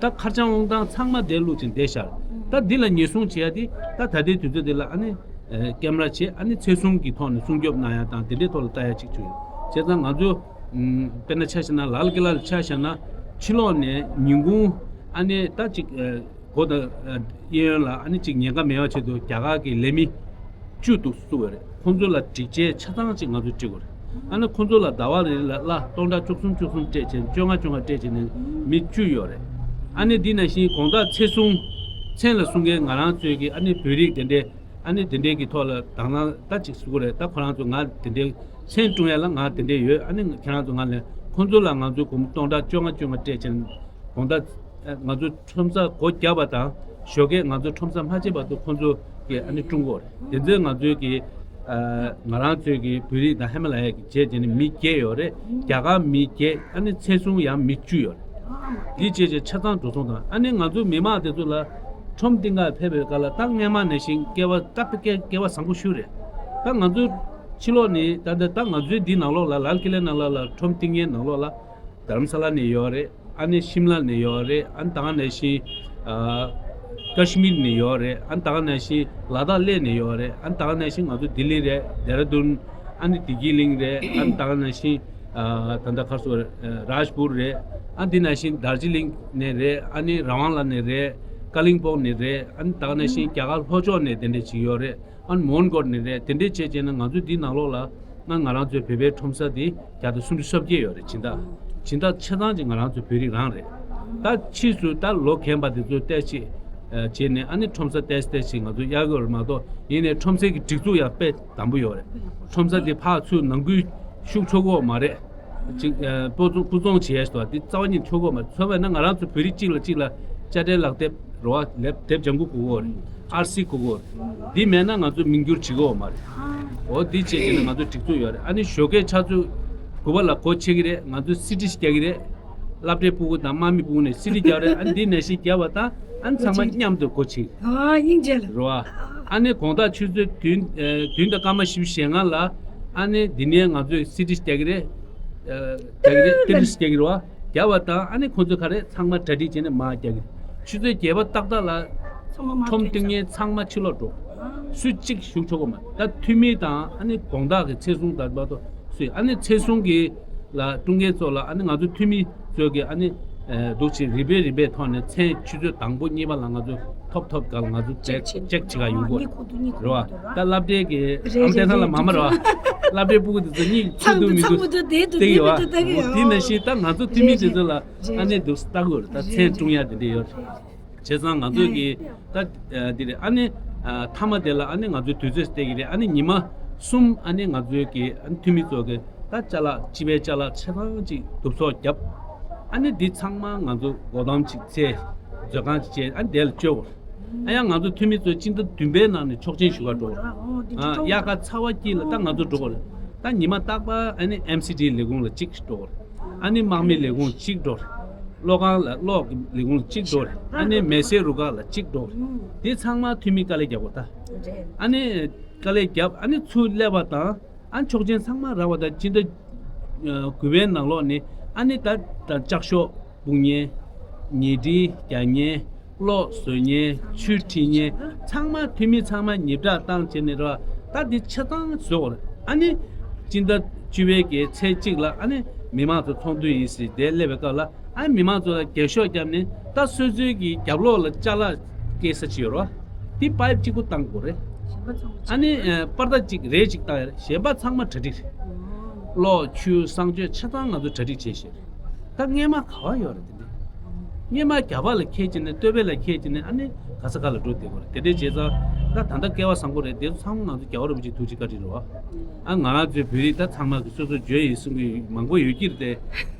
ད་ཁ་བྱང་དབང་ཐང་ཚང་མ་དེ་བླུགས་ཅིང་བསྡད་བཞག་རེད། ད་འདི་ལ་ཉེན་སྲུང་བྱེད་ཡ་དེ་ད་ད་ལྟའི་དུས་ཚོད་འདི་ལ་ཨ་ནི་ཀེམ་ར་བྱེད། ཨ་ནི་ཚེས་གསུམ་གི་ཐོག་ནས་སྲུང་སྐྱོབ་གནང་ཡ་དང་དེ་འདྲའི་ཐོག་ལ་ལྟ་ཡ་གཅིག་བྱུང་ཡོད། བྱས་ཙང་ང་ཚོ་དཔེར་ན་ཆ་བཞག་ན་ལཱལ་ཀི་ལ་ལ་ཆ་བཞག་ན་ཕྱི་ལོགས་ནས་ཉིན་གུང་ཨ་ནི་ད་ཅིག་སྒོ་དང་གཡས་གཡོན་ལ་ཨ་ནི་གཅིག་ཉེན་ཁ་མེད་པ་ཆེད་དུ་རྒྱ་གར་གྱི་ལས་མི་བཅུ་འདུག་བཙུགས་པ་རེད། ཁོང་ཚོ་ལ་སྒྲིག་ཆས་ཆ་ཚང་ཅིག་ང་ཚོས་སྤྲད་དགོས་རེད། ཨ་ནི་ཁོང་ཚོ་ལ་ཟླ་བ་རེ་ལ་གླ་སྟོང་ཕྲག་བཅུ་གསུམ་བཅུ་གསུམ་སྤྲད་བྱས་བཅོ་ལྔ་བཅོ་ལྔ་སྤྲད་བྱས་ནས་མི་བཅུ་ཡོད་རེད། ཨ་ནི་འདི་ནང་བཞིན་དགོང་དག་ཚེས་གསུམ་མཚན་ལ་སྲུང་མཁན་ང་རང་ཚོའི་གི་ཨ་ནི་བོད་རིགས་དེ་འདྲའི་ཨ་ནི་དེ་འདྲའི་གི་ཐོག་ལ་དང་བླངས་ད་ཅིག་ཟེར་དགོས་རེད། ད་ཁོ་རང་ཚོ་ང་དེ་འདྲའི་མཚན་སྲུང་ཡ་ལ་ང་དེ་འདྲའི་ཡོད། ཨ་ནི་ཁྱེད་རང་ཚོ་ང་ལ་ཁོང་ཚོ་ལ་ང་ཚོའི་སྒོར་མོ་སྟོང་ཕྲག་བཅོ་ལྔ་བཅོ་ལྔ་སྤྲད་བྱས་དགོང་དག་ང་ཚོ་ཁྲོམ་ས་སྒོ་བརྒྱབ་པ་དང་ཞོགས་ཀས་ང་ཚོ་ཁྲོམ་ས་མ་ཕྱེས་བར་དུ་ཁོང་ཚོ་གིས་ཨ་ནི་སྲུང་གི་ཡོད་རེད། དེ་ཚོའི་ང་ཚོའི་གི་ཨ་ང་རང་ཚོའི་གི་བོད་རིགས་དང་ཧི་མ་ལ་ཡ་གི་བྱས་བྱས་ནས་མི་བརྒྱད་ཡོད་རེད། རྒྱ་གར་མི་བརྒྱད། ཨ་ནི་ཚེས་གསུམ་ཡང་མི་བཅུ་ཡོད་རེད། འདི་བྱས་བྱས་ཆ་ཚང་འགྲོ་སོང་དང་། ཨ་ནི་ང་ཚོ་མི་མང་དེ་ཚོ་ལ་ཁྲོམ་སྟེང་ག་ཕེབས་པའི་སྐབས་ལ་ད་སྔས་མ་ནང་བཞིན་སྐལ་བ་ད་སྐལ་སྐལ་བ་བཟང་པོ་ཞིག་རེད། ད་ང་ཚོ་ཕྱི་ལོགས་ནས་ད་ད་ད་ང་ཚོའི་འདི་ནང་ལོགས་ལ་ལཱལ་ཀི་ལའི་ནང་ལོགས་ལ་ཁྲོམ་སྟེང་གི་ནང་ལོགས་ལ་དྷ་རམ་ས་ལ་ནས་ཡོད་རེད། ཨ་ནི་ཤིམ་ལ་ནས་ཡོད་རེད། ཨ་ནི་ད་ག་ནང་བཞིན་ཨ་ཀ་ཤི་མིར་ནས་ཡོད་རེད། ཨ་ནི་ད་ག་ནང་བཞིན་ལ་དྭགས་གླེ་ནས་ཡོད་རེད། ཨ་ནི་ད་ག་ནང་བཞིན་ང་ཚོ་ལྡི་ལི་རེད། ལྡེ་ར་ལྡུན། ཨ་ནི་བདེ་སྐྱིད་གླིང་རེད། ཨ་ནི་ད་ག་ནང་བཞིན་ཨ་ད་ལྟ་ག་རེ་ཟེར་དགོས་རེད། རཱཇ་པུར་རེད། ཨ་ནི་འདི་ནང་བཞིན་དར་ཇི་ལིང་ནས་རེད། ཨ་ནི་ར་ཝང་ལ་ནས་རེད། ཀ་ལིང་པོང་ནས་རེད། ཨ་ནི་ད་ག་ནང་བཞིན་རྒྱ་གར་ལྷོ་ཕྱོགས་ནས་དེ་འདྲས་ཅིག་ཡོད་རེད། ཨ་ནི་མོན་གྷོ་ནས་རེད། དེ་འདྲས་བྱས་བྱས་ན་ང་ཚོ་འདི་ནང་ལོགས་ལ་ང་ང་རང་ཚོའི་བོད་པའི་ཁྲོམ་ས་འདི་བརྒྱ་དང་སུམ་ཅུ་སོ་བརྒྱད་ཡོད་རེད། སྦྱིན་བདག་སྦྱིན་བདག་ཆ་ཚང་ཅིག་ང་རང་ཚོ་བོད་རིགས་རང་རེད། ད་ཕྱིས་སུ་ད་ལོ་རྒན་པ་དེ་ཚོ་ཏོག་ཙམ་བྱས་ནས་ཨ་ནི་ཁྲོམ་ས་ཏོག་ཙམ་ཏོག་ཙམ་ང་ཚོ་གཡར་གྱི་ཡོད་རེད་མ་གཏོགས། ཡིན་ནའི་ཁྲོམ་སའི་གི་སྒྲིག་འཛུགས་ཡང་དཔེ་དམ་པོ་ཡོད་རེད། ཁྲོམ་ས་དེ་ཕར་ཚུར་ནང་ཁུལ་ཤུགས་འཕྲོག་གི་ཡོད་མ་རེད། ཅིག་ཨ་སྤུ་ཚོང་སྤུ་ཚོང་བྱེད་ཡ་ཞིག་འདུག་བ། དེ་རྩ་བ་ཉིད་འཕྲོག་གི་ཡོད་མ་རེད། མཚོན་པ་ཡིན་ན་ང་རང་ཚོ་བོད་རིགས་གཅིག་ལ་གཅིག་ལ་དཔྱ་ཁྲལ་ལག་དེབ་རེད་བ། ལེབ་དེབ་ལྗང་གུ་དགོས་ཀྱི་ཡོད་རེད། ཨར་སི་དགོས་ཀྱི་ཡོད་རེད། འདི་མེད་ན་ང་ཚོ་མིང་བསྒྱུར་བྱེད་ཀྱི་ཡོད་མ་རེད། འོ་འདི་བྱས་བྱས་ནས་ང་ཚོ་སྒྲིག་འཛུགས་ཡོད་རེད། ཨ་ནི་ཞོགས་ཀས་ཆུ་ཚོད་དགུ་པ་ལ་སྒོ་ཕྱེ་གི་རེད། ང་ཚོ་སི་ཌི་རྒྱག་གི་རེད། སློབ་གྲྭའི་ཕྲུ་གུ་དང་དམག་མིའི་ཕྲུ་གུ་ནས་སི་ཌི་རྒྱག་རེད། ཨ་ནི་འདི་ནང་བཞིན་རྒྱབ་པ་དང་ཨ་ནི་ཚང་མ་མཉམ་དུ་སྒོ་ཕྱེ། ཨ་སྙིང་རྗེ་ལ། རེད་བ། ཨ་ནི་དགོང་དག་ཆུ་ཚོད་བདུན་ཨ་བདུན་དང་སྐར་མ་བཞི་བཅུ་ཞེ་ལྔ་ལ་ཨ་ནི་འདི་ནས་ང་ཚོས་སི་ཌི་རྒྱག་གི་རེད། ཨ་རྒྱག་གི་རེད། ཏི་རིས་རྒྱག་གི་རེད་བ། བརྒྱབ་པ་དང་ཨ་ནི་ཁོང་ཚོས་ག་རེ་ཚང་མ་གྲ་སྒྲིག་བྱས་ནས་མར་རྒྱག་གི་རེད། ཆུ་ཚོད་བརྒྱད་པ་ཏག་ཏག་ལ་ཚང་མ་མར་ཁྲོམ་སྟོན་མཁན་ཚང་མ་ཕྱིར་ལོག་འགྲོ། སུ་གཅིག་བཞུགས་ཆོག་གི་མ་རེད། ད་འཐུས་མི་དང་ཨ་ནི་དགོང་དག་གི་མཚན་སྲུང་དང་མ་གཏོགས་སུས་ཨ་ནི་མཚན་སྲུང་གི་ལ་ཀྲུང་གོའི་ཚོགས་ལ་ཨ་ནི་ང་ཚོ་འཐུས་མི་ཚོས་གི་ཨ་ནི་འདུག་ཅིག་རིམ་པས་རིམ་པས་ཐོག་ནས་མཚན་ཆུ་ཚོད་དང་པོ་གཉིས་པ་ལ་ང་ཚོ་ཐོབ་ཐོབ་ག་ལ་ང་ཚོ་ཅེག་ཅེག་བྱེད་ག་ཡོང་གོ་རེད་བ། ད་སློབ་གྲྭའི་གི་ཨམ་ཐན་ཐང་ལ་མ་མ་རེད་བ། སློབ་གྲྭའི་སྤུ་གུ་དེ་ཚོ་གཉིད་ཚུད་འདུག་མི་འདུག་སྟེག་ཡོད་བ། འོ་དེ་ནང་བཞིན་ད་ང་ཚོ་འཐུས་མི་དེ་ཚོ་ལ་ཨ་ནི་འདུག་ལྟ་དགོས་རེད། ད་མཚན་སྲུང་ཡ་དེ་འདྲ་ཡོད་རེད། བྱས་ཙང་ང་ཚོས་ཀྱི་ད་འདི་རེད། ཨ་ནི་མཐའ་མ་དེ་ལ་ཨ་ནི་ང་ཚོའི་དུས་ཚོད་སྟེག་གི་རེད། ཨ་ནི་ཉི་མ་གསུམ་ཨ་ནི་ང་ཚོའི་གི་ཨ་ནི་འཐུས་མི་ཚོ་གི་ད་ཅ་ལག་སྤྱི་པའི་ཅ་ལག་ཆ་ཚང་ཅིག་བསྡུ་གསོག་བརྒྱབ། ཨ་ནི་འདི་ཚང་མ་ང་ཚོ་སྒོ་དམ་ཅིག་བཙལ། མཛོད་ཁང་ཅིག་བྱས། ཨ་ནི་དེ་ལ་བཅོལ་དགོས། ཨ་ཡང་ང་ཚོ་འཐུས་མི་ཚོ་སྤྱི་ཟླ་བདུན་པའི་ནང་ནས་ཆོག་མཆན་ཞུ་ག་འགྲོ་དགོས། ཨ་དབྱར་ཁ་ཚ་བ་དཀྱིལ་ལ་ད་ང་ཚོ་འགྲོ་དགོས་རེད། ད་ཉི་མ་རྟག་པར་ཨ་ནི་ཨེམ་སི་ཌི་ལས་ཁུངས་ལ་གཅིག་འགྲོ་དགོས་རེད། ཨ་ནི་དམག་མི་ལས་ཁུངས་གཅིག་འགྲོ་རེད། གློག་ཁང་ལ་གློག་གི་ལས་ཁུངས་གཅིག་འགྲོ་རེད། ཨ་ནི་མེ་སེར་རུ་ཁག་ལ་གཅིག་འགྲོ་རེད། དེ་ཚང་མ་འཐུས་མི་དཀའ་ལས་རྒྱག་དགོས་ད། ཨ་ནི་དཀའ་ལས་བརྒྱབ། ཨ་ནི་ཚུར་སླེབས་པ་དང་། ཨ་ཆོག་མཆན་ཚང་མ་རག་པ་དང་སྤྱི་ཟླ་ཨ་དགུ་པའི་ནང་ལོགས་ནས་ཨ་ནི་ད་ད་ལྕགས་ཤོག་སྤུག་མཁན། ཉལ་ཁྲི་རྒྱག་མཁན། གློག་བཟོ་མཁན། ཆུ་འཁྲིད་མཁན་ཚང་མ་འཐུས་མི་ཚང་མ་ཉིབ་བྲག་བཏང་བྱས་ནས་ར། ད་འདི་ཆ་ཚང་བཟོ་བར་ཨ་ནི་སྤྱི་ཟླ་བཅུ་པའི་གི་ཚེས་གཅིག་ལ་ཨ་ནི་མི་མང་ཚོ་ཚོགས་འདུ་ཡིན་ཟེར་དེ་སླེབས་པའི་སྐབས་ལ། ཨ་མི་མང་ཚོ་ལ་རྒྱབ་ཤོག་བརྒྱབ་ནས་ད་སོ་སོའི་གི་རྒྱབ་ལོགས་ལ་ཅ་ལག་སྐྱེལ་ས་ཅིག་ཡོད་རེད་བ། དེ་པའིབ་གཅིག་པུ་བཏང་དགོས་རེད། ཨ་ནི་ཨ་པར་ད་གཅིག་རེ་གཅིག་བཏང་ཡ་རེད། གཞན་པ་ཚང་མ་གྲ་སྒྲིག་རེད། གློག་ཆུ་གསང་སྤྱོད་ཆ་ཚང་ང་ཚོ་གྲ་སྒྲིག་བྱས་ཤེས་རེད། ད་སྔས་མ་ག་བ་ཡོད་རེད་དེ་འདྲ། སྔས་མ་རྒྱ་བ་ལ་ཁྱེད་ཀྱི་ནས་སྟོད་པའི་ལ་ཁྱེད་ཀྱི་ནས་ཨ་ནི་ག་ས་ག་ལ་འགྲོ་བསྡད་དགོས་རེད། དེ་འདྲའི་བྱས་ཙང་ད་ད་ལྟ་སྐལ་བ་བཟང་པོ་རེད། དེ་ཚོ་ཚང་མ་ང་ཚོ་རྒྱལ་བ་རིན་པོ་ཆེ་ཐུགས་རྗེ་བཀའ་དྲིན་རེད་བ། ཨ་ང་རང་ཚོའི་བོད་རིགས་ད་ཚང་མ་གི་སོ་སོ་བརྗོད་ཡིན་གསུང་གི་མང་པོ་ཡོད་ཀྱི་རེད་དེ།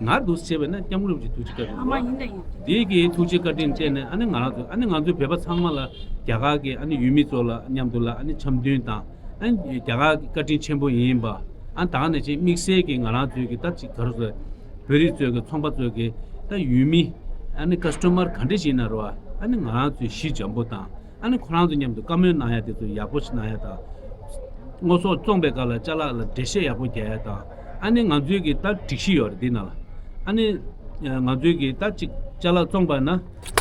ང་འདུག་བྱས་པས་ན་སྐྱབས་མགོན་རིན་པོ་ཆེ་ཐུགས་རྗེ་བཀའ་དྲིན་རེད་བ། དེའི་གི་ཐུགས་རྗེ་བཀའ་དྲིན་བརྟེན་ནས་ཨ་ནི་ང་རང་ཚོ་ཨ་ནི་ང་ཚོའི་བོད་པ་ཚང་མ་ལ་རྒྱ་གར་གི་ཨ་ནི་ཡུལ་མི་ཚོ་ལ་མཉམ་དུ་ལ་ཨ་ནི་འཆམ་མཐུན་དང་། ཨ་ནི་རྒྱ་གར་གི་བཀའ་དྲིན་ཆེན་པོ་ཡིན་པ། ཨ་ནི་ད་ག་ནང་བཞིན་དམིགས་བསལ་གྱི་ང་རང་ཚོའི་གི་ད་ཅིག་ག་རེ་ཟེར། བོད་རིགས་ཚོའི་གི་ཚོང་པ་ཚོའི་གི་ད་ཡུལ་མི་ཨ་ནི་ཀ་སི་ཊོ་མར་ག་འདྲ་ཞིག་ཡིན་ན་རེད་བ། ཨ་ནི་ང་རང་ཚོའི་གཞི་འཇམ་པོ་དང་། ཨ་ནི་ཁོ་རང་ཚོ་མཉམ་དུ་བཀའ་མོལ་གནང་ཡ་དེ་ཚོ་ཡག་པོ་ཞིག་གནང་ཡ་དང་། དངོས་ཟོག་བཙོངས་པའི་སྐབས་ལ་ཅ་ལག་ལ་འགྲེལ་བཤད་ཡག་པོ་རྒྱག་ཡ་དང་། ཨ་ནི་ང་ཚོའི་གི་ད་སྒྲིག་གཞི་ཡོད་རེད་འདི་ནང་ལ། ཨ་ནི། ང་ཚོའི་གི་ད་ཅིག་ཅ་ལག་བཙོངས་པ་ན།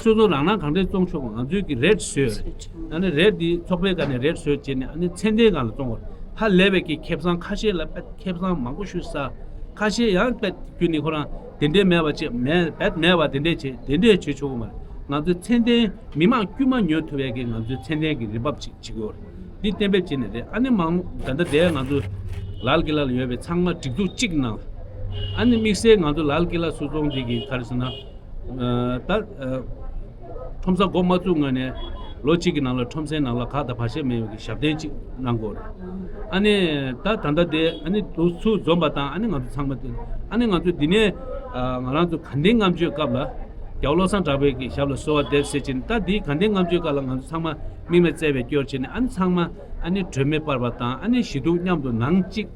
སོ་སོ་རང་རང་གང་འདྲས་བཙོང་ཆོག་གི། ང་ཚོའི་གི་རེཊ་བཟོས་རེད། ཨ་ནི་རེཊ་འདི་ཚོགས་པའི་སྒང་ནས་རེཊ་བཟོས་བྱས་ནས་ཨ་ནི་ཚད་ལྡན་སྒང་ལ་བཙོང་བར། ཧ་ལས་པའི་གི་ཁེ་བཟང་ཁ་ཤས་ལ་དཔེ་ཁེ་བཟང་མང་པོ་ཞིག་ཟ། ཁ་ཤས་ཡང་དཔེ་ཁྱོད་ནི་ཁོ་རང་དེ་འདྲས་མེད་པ་བྱས་མེད་དཔེ་མེད་པ་དེ་འདྲས་བྱས་དེ་འདྲས་བྱེད་ཆོག་གི་མ་རེད། ང་ཚོའི་ཚད་ལྡན་མི་མང་དཀྱུས་མ་ཉོ་ཐུབ་པའི་གི་ང་ཚོའི་ཚད་ལྡན་གི་རིན་འབབ་ཅིག་བྱེད་དགོས་རེད། འདི་གཏན་འབེབས་བྱས་ནས་རེད། ཨ་ནི་མང་ད་ལྟ་དེ་ང་ཚོ་ལཱལ་ཀི་ལ་ལ་ཡོད་པའི་ཚང་མ་སྒྲིག་འཛུགས་གཅིག་ནང་། ཨ་ནི་དམིགས་བསལ་ང་ཚོ་ལཱལ་ཀི་ལ་སོ་ཚོང་འདི་གི་ག་རེ་ཟེར་ན། ད་ཁྲོམ་ས་འགོ་མ་བཙུགས་སྔོན་ནས་ལོ་གཅིག་གི་ནང་ལ་ཁྲོམ་སའི་ནང་ལ་གག་དང་བར་ཆད་མེད་པའི་གི་ཞབས་བརྟན་གཅིག་གནང་དགོས་རེད། ཨ་ནི་ད་ད་ལྟ་དེ་ཨ་ནི་དུ་ཚུར་འཛོམས་པ་དང་ཨ་ནི་ང་ཚོ་ཚང་མ་དེ་ཨ་ནི་ང་ཚོ་འདི་ནས་ང་རང་ཚོ་དགའ་ལྡན་ལྔ་མཆོད་སྐབས་ལ། རྒྱལ་བ་བློ་བཟང་གྲགས་པའི་གི་ཞབས་ལ་གསོལ་བ་འདེབས་ཟེར་བྱས་ནས་ད་འདིའི་དགའ་ལྡན་ལྔ་མཆོད་སྐབས་ལ་ང་ཚོ་ཚང་མ་དམིགས་མེད་བརྩེ་བའི་སྐྱོར་བྱས་ནས་ཨ་ནི་ཚང་མ་ཨ་ནི་སྒྲོལ་མའི་པར་པ་དང་ཨ་ནི་ཞི་སྡུག་མཉམ་དུ་ནང་གཅིག་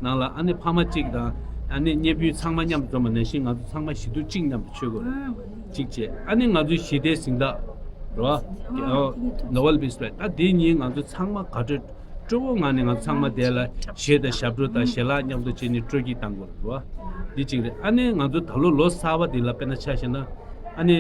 ནང་ལ་ཨ་ནི་ཕ་མ་གཅིག་དང་ཨ་ནི་གཉེན་སྤུན་ཚང་མ་མཉམ་དུ་འཛོམས་པ་ནང་བཞིན་ང་ཚོ་ཚང་མ་ཞི་སྡུག་གཅིག་མཉམ་དུ་མཆོད་དགོས་རེད། གཅིག་བྱས་ཨ་ནི་ང་ཚོའི་ཞི་བདེའི་གཟེངས་རྟགས་རེད་བ། Nobel Peace Prize ད་འདི་གཉིས་ང་ཚོ་ཚང་མ་དགའ་སྤྲོ་སྤྲོ་བོ་ངང་ནས་ང་ཚོ་ཚང་མ་དེ་ལ་གཞས་དང་ཞབས་བྲོ་དང་ཞལ་ལག་མཉམ་དུ་བྱས་ནས་སྤྲོ་སྐྱིད་བཏང་དགོས་རེད་བ། འདི་གཅིག་རེད། ཨ་ནི་ང་ཚོ་ད་ལོ་ལོ་གསར་པ་འདི་ལ་དཔེར་ན་ཆ་བཞག་ན། ཨ་ནི་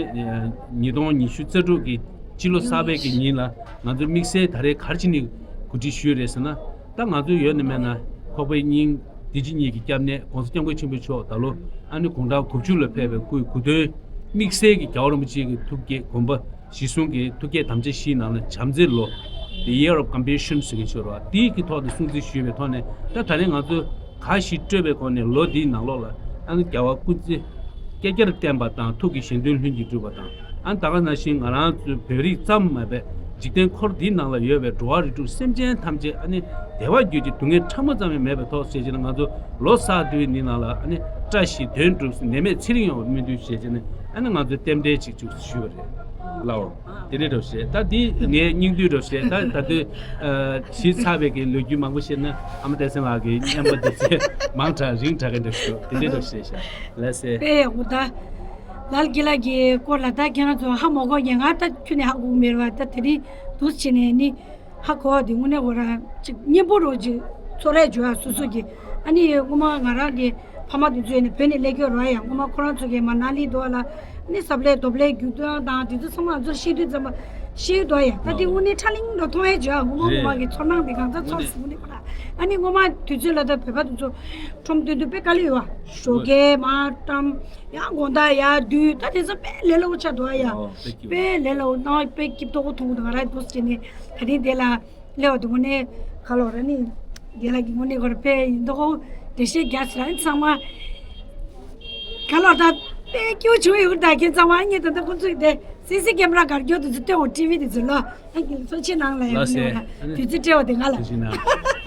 ཉིས་སྟོང་ཉི་ཤུ་རྩ་དྲུག་གི་སྤྱི་ལོ་གསར་པའི་གི་ཉིན་ལ་ང་ཚོ་དམིགས་བསལ་ད་རེས་ག་རེ་བྱས་ནས་གོ་སྒྲིག་ཞུས་རེད་ཟེར་ན། ད་ང་ཚོ་ཡོད་ན་མེད་ན་ཁོག་པའི་སྙིང་བདེ་སྐྱིད་གཉིས་ཀྱི་སྐྱབས་གནས་༸གོང་ས་༸སྐྱབས་མགོན་ཆེན་པོ་མཆོག་ད་ལོ་ཨ་ནི་དགུང་གྲངས་དགུ་བཅུ་ལ་ཕེབས་པའི་སྐུའི་སྐུ་དོན་དམིགས་བསལ་གྱི་རྒྱལ་བ་རིན་པོ་ཆེ་གི་ཐུགས་བསྐྱེད་དགོངས་པ་གཞི་བཟུང་གི་ཐུགས་བསྐྱེད་དམ་བཅའ་བཞིའི་ནང་ལ་བྱམས་བརྩེའི་ལོ། The Year of Compassion ཟེར་གྱི་ཡོད་རེད་བ། དེའི་གི་ཐོག་ནས་སྲུང་བརྩི་ཞུས་པའི་ཐོག་ནས་ད་ད་རེས་ང་ཚོ་ག་ཞིག་སྤྲོད་པའི་སྒོ་ནས་ལོ་འདིའི་ནང་ལོགས་ལ་ཨ་ནི་རྒྱལ་བ་སྐུ་ཚེ་བསྐལ་བརྒྱར་བརྟན་པ་དང་ཐུགས་ཀྱི་བཞེད་དོན་ལྷུན་གྱིས་གྲུབ་པ་དང་། ཨ་ནི་ད་ག་ནང་བཞིན་ང་རང་ཚོའི་བོད་རིགས་ཙམ་མ་ཟད་འཇིག་རྟེན་འཁོར་འདིའི་ནང་ལ་ཡོད་པའི་འགྲོ་བ་རིགས་དྲུག་སེམས་ཅན་ཐམས་ཅད་ཨ་ནི་བདེ་བ་རྒྱུད་ཀྱི་སྡུག་བསྔལ་ཕྲ་མོ་ཙམ་ཡང་མེད་པའི་ཐོག་ཟེར་བྱས་ན། ང་ཚོ་ལོ་གསར་དུས་འདི་ནང་ལ་ཨ་ནི་བཀྲ་ཤིས་དོན་གྲུབ་ནད་མེད་ཚེ་རིང་ཡོང་བའི་སྨོན་འདུན་ཞུས་བྱས་ནས་ཨ་ནི་ང་ཚོས་རྟེན་འབྲེལ་ཅིག་ཅིག་ཞུས་པ་རེད། ལའོ། དེ་འདྲའི་འདྲ་བཤད། ད་འདི་ངའི་སྙིང་བསྡུས་འདྲ་བཤད། ད་ད་དུས་ཨ་ཞིག་ཚར་བའི་གི་ལོ་རྒྱུས་མང་པོ་བཤད་ན་ཨ་མ་བསྟན་འཛིན་ལགས་ཀྱི་སྙན་པོ་འདི་ཚེ་མང་དྲགས་རིང་དྲགས་གི་འདྲ་ཞུ། དེ་འདྲའི་འདྲ་བཤད་ཤག་ལགས་སེ། དཔེ་ཡག་པོ། ད་ལཱལ་ཀི་ལ་གི་སྐོར་ལ་ད་ཁྱེད་རང་ཚོ་ཧ་མ་གོ་མཁན་ང་ད་ཁྱོན་ནས་ཧ་གོ་གི་མེད་རེད་བ། ད་དེ་རིང་འདུག་སེ་བྱས་ནས་ནི་ཧ་གོ་བ་དེ་དངོས་གནས་ཁོ་རང་ཅིག་སྙན་པོ་རོ་ཅིག་ གསོལ་རས་བྱོས་ཨ་སོ་སོ་གི། ཨ་ནི་སྔོན་མ་ང་རང་གི་ཕ་མ་དེ་ཚོ་ནི་བོད་ནས་སླེབས་ཡོད་ར་ཡ། སྔོན་མ་ཁོ་རང་ཚོ་གི་མ་ན་ལི་འདུག་ཨ་ལ། ཨ་ནི་ཟབ་ལས་རྡོབ་ལས་རྒྱུག་སྟངས་དང་དེ་ཚོ་ཚང་མ་ང་ཚོར་ཤེས་དུས་ཙམ་པ་ཤེས་ཡོད་འདུག་ཨ་ཡ། ད་དེ་དངོས་གནས་ཁྲ་ལིང་འགྲོ་མཐོང་ཡས་བྱོས་ཨ། སྔོན་མ་སྔོན་མ་གི་ཚོར་སྣང་དེ་གང་ཚ་ཚོར་སོང་ནི་ཁོ་ར། ཨ་ནི་སྔོན་མ་དུས་ཚོད་ལ་ད་བོད་པ་དེ་ཚོ་ཁྲོམ་སྟོན་དུས་དཔེ་དཀའ་ལས་ཡོད་ཨ། ཞོགས་ཀས་མར་བཀྲམ། ཡང་དགོང་དག་ཡར་འདུས། ད་དེ་ཚོ་དཔེ་ལས་སླ་པོ་ཆགས་འདུག་ཨ་ཡ། ཨོ་དཔེ་སྐྱིད་པོ། དཔེ་ལས་སླ་པོ། སྣང་བ་དཔེ་སྐྱིད་ཏོག་ཏོ་མཐོང་གི་འདུག་ང་རང་འདུག་སེ་བྱས་ནས་ད་རིང་དེ་ལ་སླེབས་པ་དེ་དངོས་གནས་ག་ལབ་ར་ནི། རྒན་ལགས་ཀྱིས་དངོས་གནས་ཁོ་རང་དཔེ་ཡིན་མདོག་ཁ་པོ་འགྲེལ་བཤད་རྒྱག་ཟེར་ཨ་ནི་ཚང་མ། ག་ལབ་ར་ད་དཔེ་སྐྱིད་པོ་བྱུང་ཡོད་ད། ཁྱེད་ཚང་མ་ཨ་ནི་ད་ལྟ་ཁོང་ཚོས་དེ་སི་སི་ཀེམ་ར་སྒར་སྐྱོར་དེ་ཚོ་སྟོན་འོང་། ཊི་ཝི་དེ་ཚོ་ལ། ཨ་ནི་ཚོ་ཆེ་ནང་ལ་ཡང་ལགས་སེ། མི་འོང་ན་དུས་ཚོད་སྤྲད་པ་དེ་ང་ལ། ཐུགས་རྗེ་གནང་།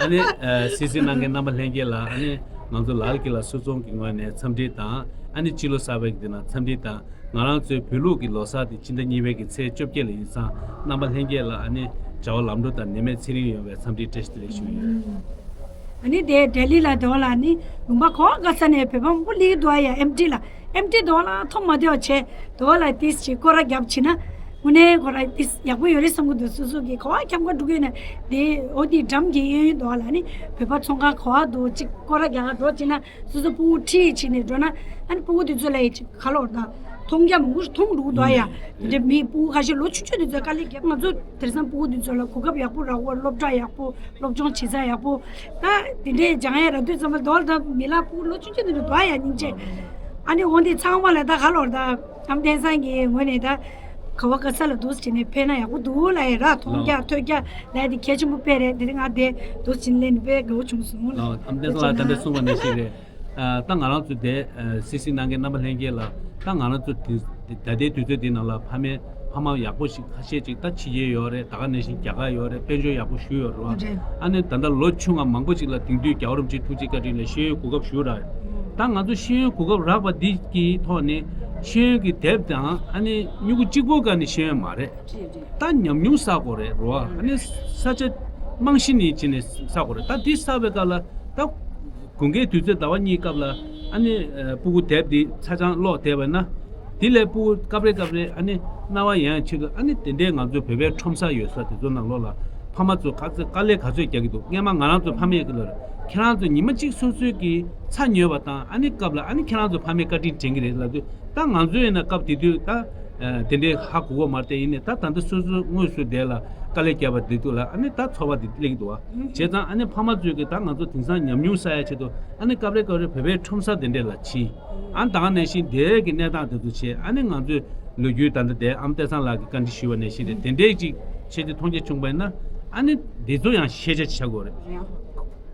ཨ་ནི་ཨ་སི་སི་ནང་གི་རྣམ་པ་ལྷན་རྒྱས་ལ་ཨ་ནི་ང་ཚོ་ལ་ལ་ཀི་ལ་སུད་ཚོང་གི་ངོས་ནས་འཚམས་འདྲི་དང་། ཨ་ནི་སྤྱི་ལོ་གསར་པའི་གི་དེ་ན་འཚམས་འདྲི་དང་། ང་རང་ཚོའི་བོད་ལུགས་ཀྱི་ལོ་གསར་དེ་སྤྱི་ཟླ་གཉིས་པའི་གི་ཚེས་བཅོ་བརྒྱད་ལ་ཡིན་ཙང་། རྣམ་པ་ལྷན་རྒྱས་ལ་ཨ་ནི་བྱ་བ་ལམ་འགྲོ་དང་ནད་མེད་ཚེ་རིང་ཡོང་བའི་འཚམས་འདྲི་བཀྲ་ཤིས་བདེ་ལེགས་ཞུ་ཡི་ཡོད། ཨ་ནི་དེ་ལྡི་ལི་ལ་དེ་བ་ལ་ནི་ལུང་པ་ག་བ་ག་ས་ནས་བོད་པ་མང་པོ་སླེབས་ཀྱི་འདུག་ཨ་ཡ། ཨེམ་ཊི་ལ། ཨེམ་ཊི་དེ་བ་ལ་མཐོང་མ་བདེ་བ་བྱས། དེ་བ་ལ་ཏིས་ཅིག་སྐོར་ར་རྒྱབ་བྱས་ན། དངོས་གནས་ཁོ་ར་ཏིས་ཡག་པོ་ཡོད་རེད་བསམ་གྱི་འདུག་སོ་སོ་གི་ག་བ་འཁྱམ་ག་འགྲོ་གི་ཡོད་ན། དེ་འོ་དེ་འགྲམ་གྱི་གཡས་གཡོན་དེ་བ་ལ་ནི་བོད་པ་ཚོང་ཁང་ག་བ་འདུག་ཅིག་སྐོར་ར་རྒྱག་ག་འགྲོ་བྱས་ན། སོ་སོ་སྤུ་གུ་ཁྲིད་བྱས་ནས་འགྲོ་ན། ཨ་ནི་སྤུ་གུ་དེ་ཚོ་ལ་ཡི་ཅིག་ག་ལབ་ར་ད། མཐོང་རྒྱ་མང་པོ་ཞིག་མཐོང་འདུག་དོ་ཡ། དེ་འདྲའི་མི་སྤུ་གུ་ཁ་ཤས་ལོ་ཆུང་ཆུང་དེ་ཚོ་དཀའ་ལས་རྒྱབ། ང་ཚོ་དེང་སང་སྤུ་གུ་དེ་ཚོ་ལ་གོ་སྐབས་ཡག་པོ་རག་པོ། སློབ་གྲྭ་ཡག་པོ། སློབ་སྦྱོང་བྱེད་ས་ཡག་པོ། ད་དེ་འདྲའི་སྦྱང་ཡ་རག་དུས་ཙམ་པ་དོ་ལ་ད་མི་ལ་སྤུ་གུ་ལོ་ཆུང་ཆུང་དེ་ཚོ་དོ་ཡ་སྙིང་རྗེ། ཨ་ནི་འོན་ཏེ་ཚང་མ་ལ་ད་ག་ལབ་ར་ད། ཨ་མ་བསྟན་སངས་ཀྱི་ངོས་ནས་ད་ག་བ་ག་ས་ལ་འདུག་སེ་བྱས་ནས་ཕེབས་ན་ཡག་པོ་འདུག་ལབ་ཡ་ར། མཐོང་རྒྱ་ཐོས་རྒྱ་ལབ་ཡ་དེ་གལ་ཆེན་པོ་དཔེ་རེད། དེ་རིང་ང་དེ་འདུག་སེ་བྱས་ནས་སླེབས་ནས་དཔེ་དགའ་བོ་བྱུང་སོང་ལ། ཨ་མ་བསྟན་སངས་ལགས་ད་ལྟ་གསུངས་པ་ནང་བཞིན་རེད། ཨ་ད་ང་རང་ཚོ་དེ་ཨ་སི་སི་ནང་གི་རྣམ་པ་ལྷན་རྒྱས་ལ། ད་ང་རང་ཚོ་དེ་ད་ལྟའི་དུས་ཚོད་འདི་ནང་ལ་ཕ་མའི་ཕ་མ་ཡག་པོ་ཞིག་ཁ་ཤས་ཅིག་ད་ཕྱི་རྒྱལ་ཡོད་རེད། ད་ག་ནང་བཞིན་རྒྱ་གར་ཡོད་རེད། དཔལ་འབྱོར་ཡག་པོ་ཞིག་ཡོད་རེད་བ། རེད། ཨ་ནི་ད་ལྟ་ལོ་ཆུང་བ་མང་པོ་ཞིག་ལ་དེང་དུས་རྒྱལ་བ་རིན་པོ་ཆེའི་ཐུགས་རྗེ་བཀའ་དྲིན་ལས་ཤེས་ཡོན་གོ་སྐབས་ཞུ་ར། ད་ང་ཚོ་ཤེས་ཡོན་གོ་སྐབས་རག་པ་འདི་གི་ཐོག་ནས་ཤེས་ཡོན་གྱི་དེབ་དང་ཨ་ནི་སྨྱུ་གུ་གཅིག་པོ་ག་ནས་ཤེས་ཡོན་མ་རེད། རེད་རེད། ད་ཉམས་མྱོང་བསགས་དགོས་རེད་རོ། ཨ་ནི་ས་ཆ་རྨང་གཞི་ནས་བྱས་ནས་བསགས་དགོས་རེད། ད་འདི་བསགས་པའི་སྐབས་ལ་ད་དགུན་ཁའི་དུས་ཚོད་ཟླ་བ་གཉིས་སྐབས་ལ་ཨ་ནི་ཨ་སྤུ་གུ་དེབ་འདི་ཆ་ཚང་ཀློག་བསྡད་པ་ན། དེ་ལས་སྤུ་གུ་སྐབས་རེ་སྐབས་རེ་ཨ་ནི་རྣ་བ་ཡང་ཆེད་དུ་ཨ་ནི་དེ་འདྲའི་ང་ཚོའི་བོད་པའི་ཁྲོམ་ས་ཡོད་ས་དེ་ཚོ་ནང་ལོགས་ལ་ཕ་མ་ཚོ་ག་ཚོད་དཀའ་ལས་ག་ཚོད་རྒྱག་གི་འདུག་སྔས་མ་ང་རང་ཚོ་ཕ་མས་ཀྱི་ལ་རེད། ཁྱེད་རང་ཚོ་ཉི་མ་གཅིག་སོ་སོའི་གི་ཚ་ཉོས་པ་དང་ཨ་ནི་སྐབས་ལ་ཨ་ནི་ཁྱེད་རང་ཚོ་ཕ་མས་བཀའ་དྲིན་དྲན་གྱི་རེད་ལབ་དུས། ད་ང་ཚོ་ཡིན་ན་སྐབས་དེ་དུས་ད་ཨ་དེ་འདྲའི་ཧ་གོ་གོ་མ་རེད་དེ། ཡིན་ནའི་ད་ད་ལྟ་སོ་སོ་དངོས་སུ་དེ་ལ་དཀའ་ལས་བརྒྱབ་པ་དེ་དུས་ལ་ཨ་ནི་ད་ཚོར་བ་དེ་སླེབས་ཀྱི་འདུག་བ། བྱས་ཙང་ཨ་ནི་ཕ་མ་ཚོས་ཀྱི་ད་ང་ཚོ་དེང་སང་ཉམས་མྱོང་བསགས་ཡ་ཆེད་དུ་ཨ་ནི་སྐབས་རེ་སྐབས་རེ་བོད་པའི་ཁྲོམ་ས་དེ་འདྲ་ལ་ཕྱིན། ཨ་ནི་ད་ག་ནང་བཞིན་དེ་གི་གནས་སྟངས་དེ་ཚོ་བྱས། ཨ་ནི་ང་ཚོས་ལོ་རྒྱུས་ད་ལྟ་དེ་ཨ་མ་བསྟན་སངས་ལགས་ཀྱིས་བཀའ་འདྲི་ཞུས་པ་ནང་བཞིན་རེད། དེ་འདྲའི་ཅིག་བྱས་ཏེ་མཐོང་རྒྱ་བྱུང་པ་ཡིན་ན་ཨ་ནི་དེ་ཚོ་ཡང་ཤེས་བྱ་ཆགས་དགོས་རེད།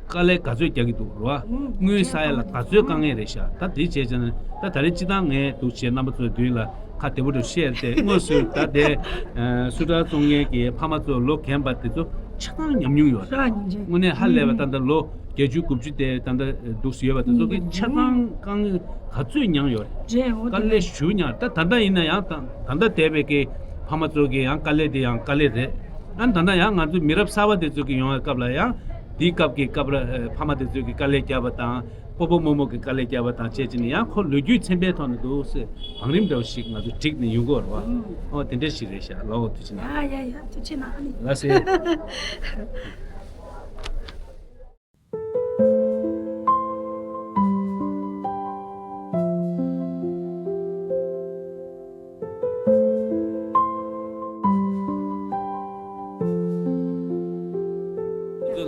དཀའ་ལས་ག་ཚོད་རྒྱག་གི་འདུག་རོ། དངུལ་བསགས་ཡ་ལ་ག་ཚོད་དཀའ་ངལ་རེད་ཤག་ད་དེ་བྱས་ཙང་ད་ད་རེས་སྤྱི་བཏང་ངས་འདུག་བྱས་རྣམ་པ་ཚོའི་མདུན་ལ་ཁ་བདེ་པོ་འདྲ་བཤད་དེ། དངོས་སུ་ད་དེ་སུ་ཊར་བཙོང་མཁན་གྱི་ཕ་མ་ཚོ་ལོ་རྒན་པ་དེ་ཚོ་ཆ་ཚང་ཉམས་མྱོང་ཡོད་རེད། དངོས་གནས་ཧ་ལས་པ། ད་ལྟ་ལོ་བརྒྱད་ཅུ་དགུ་བཅུ་དེ་ད་ལྟ་འདུག་སེ་ཡོད་པ་དེ་ཚོ་གི་ཆ་ཚང་དཀའ་ངལ་ག་ཚོད་མྱངས་ཡོད་རེད། དཀའ་ལས་ཞེ་པོ་མྱངས། ད་ད་ལྟ་ཡིན་ན་ཡང་ད་ད་ལྟ་བསྡད་པའི་གི་ཕ་མ་ཚོ་གི་ཡང་དཀའ་ལས་དེ་ཡང་དཀའ་ལས་རེད། ཨ་ནི་ད་ལྟ་ཡང་ང་ཚོ་མི་རབས་གསར་པ་དེ་ཚོ་གི་ཡོང་བའི་སྐབས་ལ་ཡང་དེའི་སྐབས་ཀྱི་སྐབས་ལ་ཨ་ཕ་མ་དེ་ཚོས་ཀྱི་དཀའ་ལས་བརྒྱབ་པ་དང་། སྤོ་བོ་རྨོ་མོ་གི་དཀའ་ལས་བརྒྱབ་པ་དང་བཅས་བྱས་ནས་ཡང་ཁོ་ལོ་རྒྱུས་ཚན་པའི་ཐོག་ནས་འདུག་སེ་བང་རིམ་འདྲ་བོ་ཞིག་ང་ཚོ་བསྒྲིགས་ནས་ཡོང་གི་ཡོད་རེད་བ། ཨོ་དེ་འདྲ་ཞིག་རེད་ཤག་ལའོ། ཐུགས་རྗེ་གནང་། ཡ་ཡ་ཡ། ཐུགས་རྗེ་གནང་། ཨ་ནི་ལགས་སེ།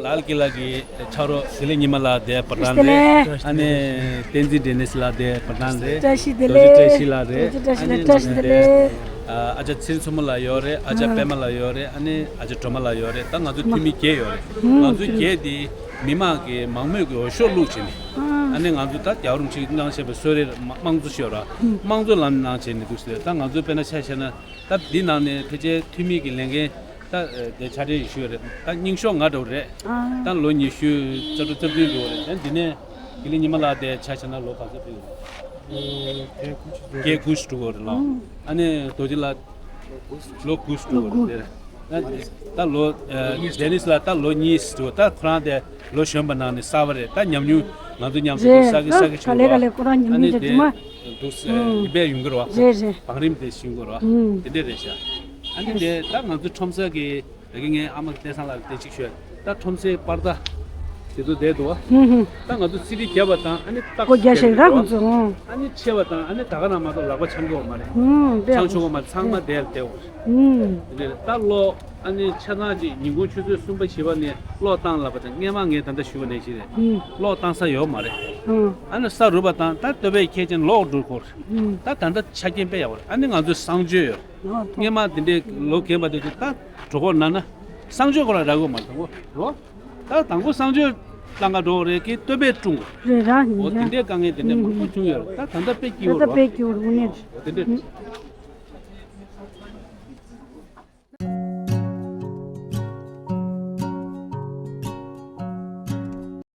ལ་ལ་ཀི་ལ་གི་ཕྱག་རོགས་དགེ་ལེགས་ཉི་མ་ལགས་དེ་པར་ཐང་རེད། ཨ་ནི་བསྟན་འཛིན་བདེ་ལེགས་ལགས་དེ་པར་ཐང་རེད། བཀྲ་ཤིས་བདེ་ལེགས། རྡོ་རྗེ་བཀྲ་ཤིས་ལགས་རེད། རྡོ་རྗེ་བཀྲ་ཤིས་ལགས། ཨ་ནི་བཀྲ་ཤིས་བདེ་ལེགས། ཨ་ཅག་ཚེ་རིང་མཚོ་མོ་ལགས་ཡོད་རེད། ཨ་ཅག་པད་མ་ལགས་ཡོད་རེད། ཨ་ནི་ཨ་ཅག་སྒྲོལ་མ་ལགས་ཡོད་རེད། ད་ང་ཚོ་འཐུས་མི་བརྒྱད་ཡོད་རེད། ང་ཚོ་བརྒྱད་དེ་མི་མང་གི་མང་མོས་ཀྱི་འོས་ཤོག་བླུགས་བྱས་ནས། ཨ་ནི་ང་ཚོ་ད་རྒྱལ་བ་རིན་པོ་ཆེས་གནང་བཞིན་པའི་གསོལ་རས་དམངས་གཙོ་ཞུ་ར། དམངས་གཙོ་ལམ་ནང་བྱས་ནས་འདུག་ཟེར། ད་ང་ཚོ་དཔེར་ན་ཆ་བཞག་ན། ད་འདི་ནང་ནས་ཕལ་ཆེར་འཐུས་མི་གི་ལས་འགན་ད་དེ་ཆ་འདྲེན་ཞུས་རེད། ད་རྙིང་ཤོས་ང་འདྲ་བོ་རེད། ད་ལོ་ཉི་ཤུ་རྩ་དྲུག་རྩ་བདུན་འགྲོ་བ་རེད། ད་འདི་ནས་དགེ་ལེགས་ཉི་མ་ལགས་དེ་ཆ་བཞག་ན་ལོ་ག་ཚོད་འགྲོ་བ་རེད། བརྒྱད་དགུ་ཞིག་འགྲོ་བ་རེད་ལགས། ཨ་ནི་རྡོ་རྗེ་ལགས་ལོ་དགུ་ཞིག་འགྲོ་བ་རེད། ད་ལོ་ཨ་ཌེ་ནིས་ལགས་ད་ལོ་གཉིས་ཞིག་འགྲོ། ད་ཁོ་རང་དེ་ལོ་གཞོན་པ་ནང་ནས་གསར་པ་རེད། ད་ཉམས་མྱོང་ང་ཚོ་མཉམ་དུ་རེད། གསར་གི་གསར་གི་ག་ལེ་ག་ལེ་ཁོ་རང་ཉམས་མྱོང་དེ་དྲི་མ་འདུག་སེ་རིམ་པས་ཡོང་གི་རེད་བ། རེད་རེད། བང་རིམ་དེ་ཞུ་གི་རེད་བ། དེ་འདྲས་རེད་ཤག་ཨ་ནི་དེ་ད་ང་ཚོ་ཁྲོམ་ས་གི་ད་གིན་ངའི་ཨ་མ་གི་བསྟན་སངས་ལགས་ཀྱིས་གཅིག་ཞུས། ད་ཁྲོམ་སའི་པར་ད་ དེ་ཚོ་བསྡད་འདུག་བ། ཧུམ་ཧུམ། ད་ང་ཚོ་སི་ཌི་བརྒྱབ་པ་དང་ཨ་ནི་ཏག་སྒོ་རྒྱག་ཤེས་ར་ཁོང་ཚོ། ཨ་ནི་ཆེ་བ་དང་ཨ་ནི་ད་ག་རང་མ་གཏོགས་ལག་པ་འཆང་གི་ཡོད་མ་རེད། ཧུམ། དཔེ། འཆང་ཆོག་གི་མ་རེད། ཚང་མ་བསྡད་ལ་བསྡད་འོ། ཧུམ། དེ་ནས་ད་གློག་ཨ་ནི་ཆ་ཚང་ཅིག་ཉིན་གུང་ཆུ་ཚོད་གསུམ་པ་བཞི་པ་ནས་གློག་བཏང་ལབ་པ་དང་སྔས་མ་ངས་ད་ལྟ་ཞུས་པ་ནང་བཞིན་རེད། ཧུམ། གློག་བཏང་ས་ཡོད་མ་རེད། ཧུམ། ཨ་ནི་ས་རུབ་པ་དང་ད་སྟོད་པའི་ཁྱེད་ཅན་གློག་འགྲོ་སྐོར། ཧུམ། ད་ད་ལྟ་ཆ་རྐྱེན་དཔེ་ཡག་པོ་རེད། ཨ་ནི་ང་ཚོའི་གསང་སྤྱོད་ཡོད། ཨོ། སྔས་མ་དེ་འདྲའི་ལོ་རྒན་པ་དེ་ཚོ་ད་གྲོད་ཁོག་ན་ན་གསང་སྤྱོད་སྐོར་ལ་རག་གི་མ་རེད་གོ། ད་དང་པོ་གསང་སྤྱོད་བཏང་ག་འགྲོ་རེད་ཀི་སྟོད་པས་བཀྲུང་། རེད་ར། འོ་དེ་འདྲའི་དཀའ་ངལ་དེ་འདྲ་མང་པོ་བྱུང་ཡོད་རེད། ད་ད་ལྟ་དཔེ་སྐྱིད་པོ་རེད། ད་ལྟ་དཔེ་སྐྱིད་པོ་རེད་དངོས་གནས། འོ་དེ་འདྲ།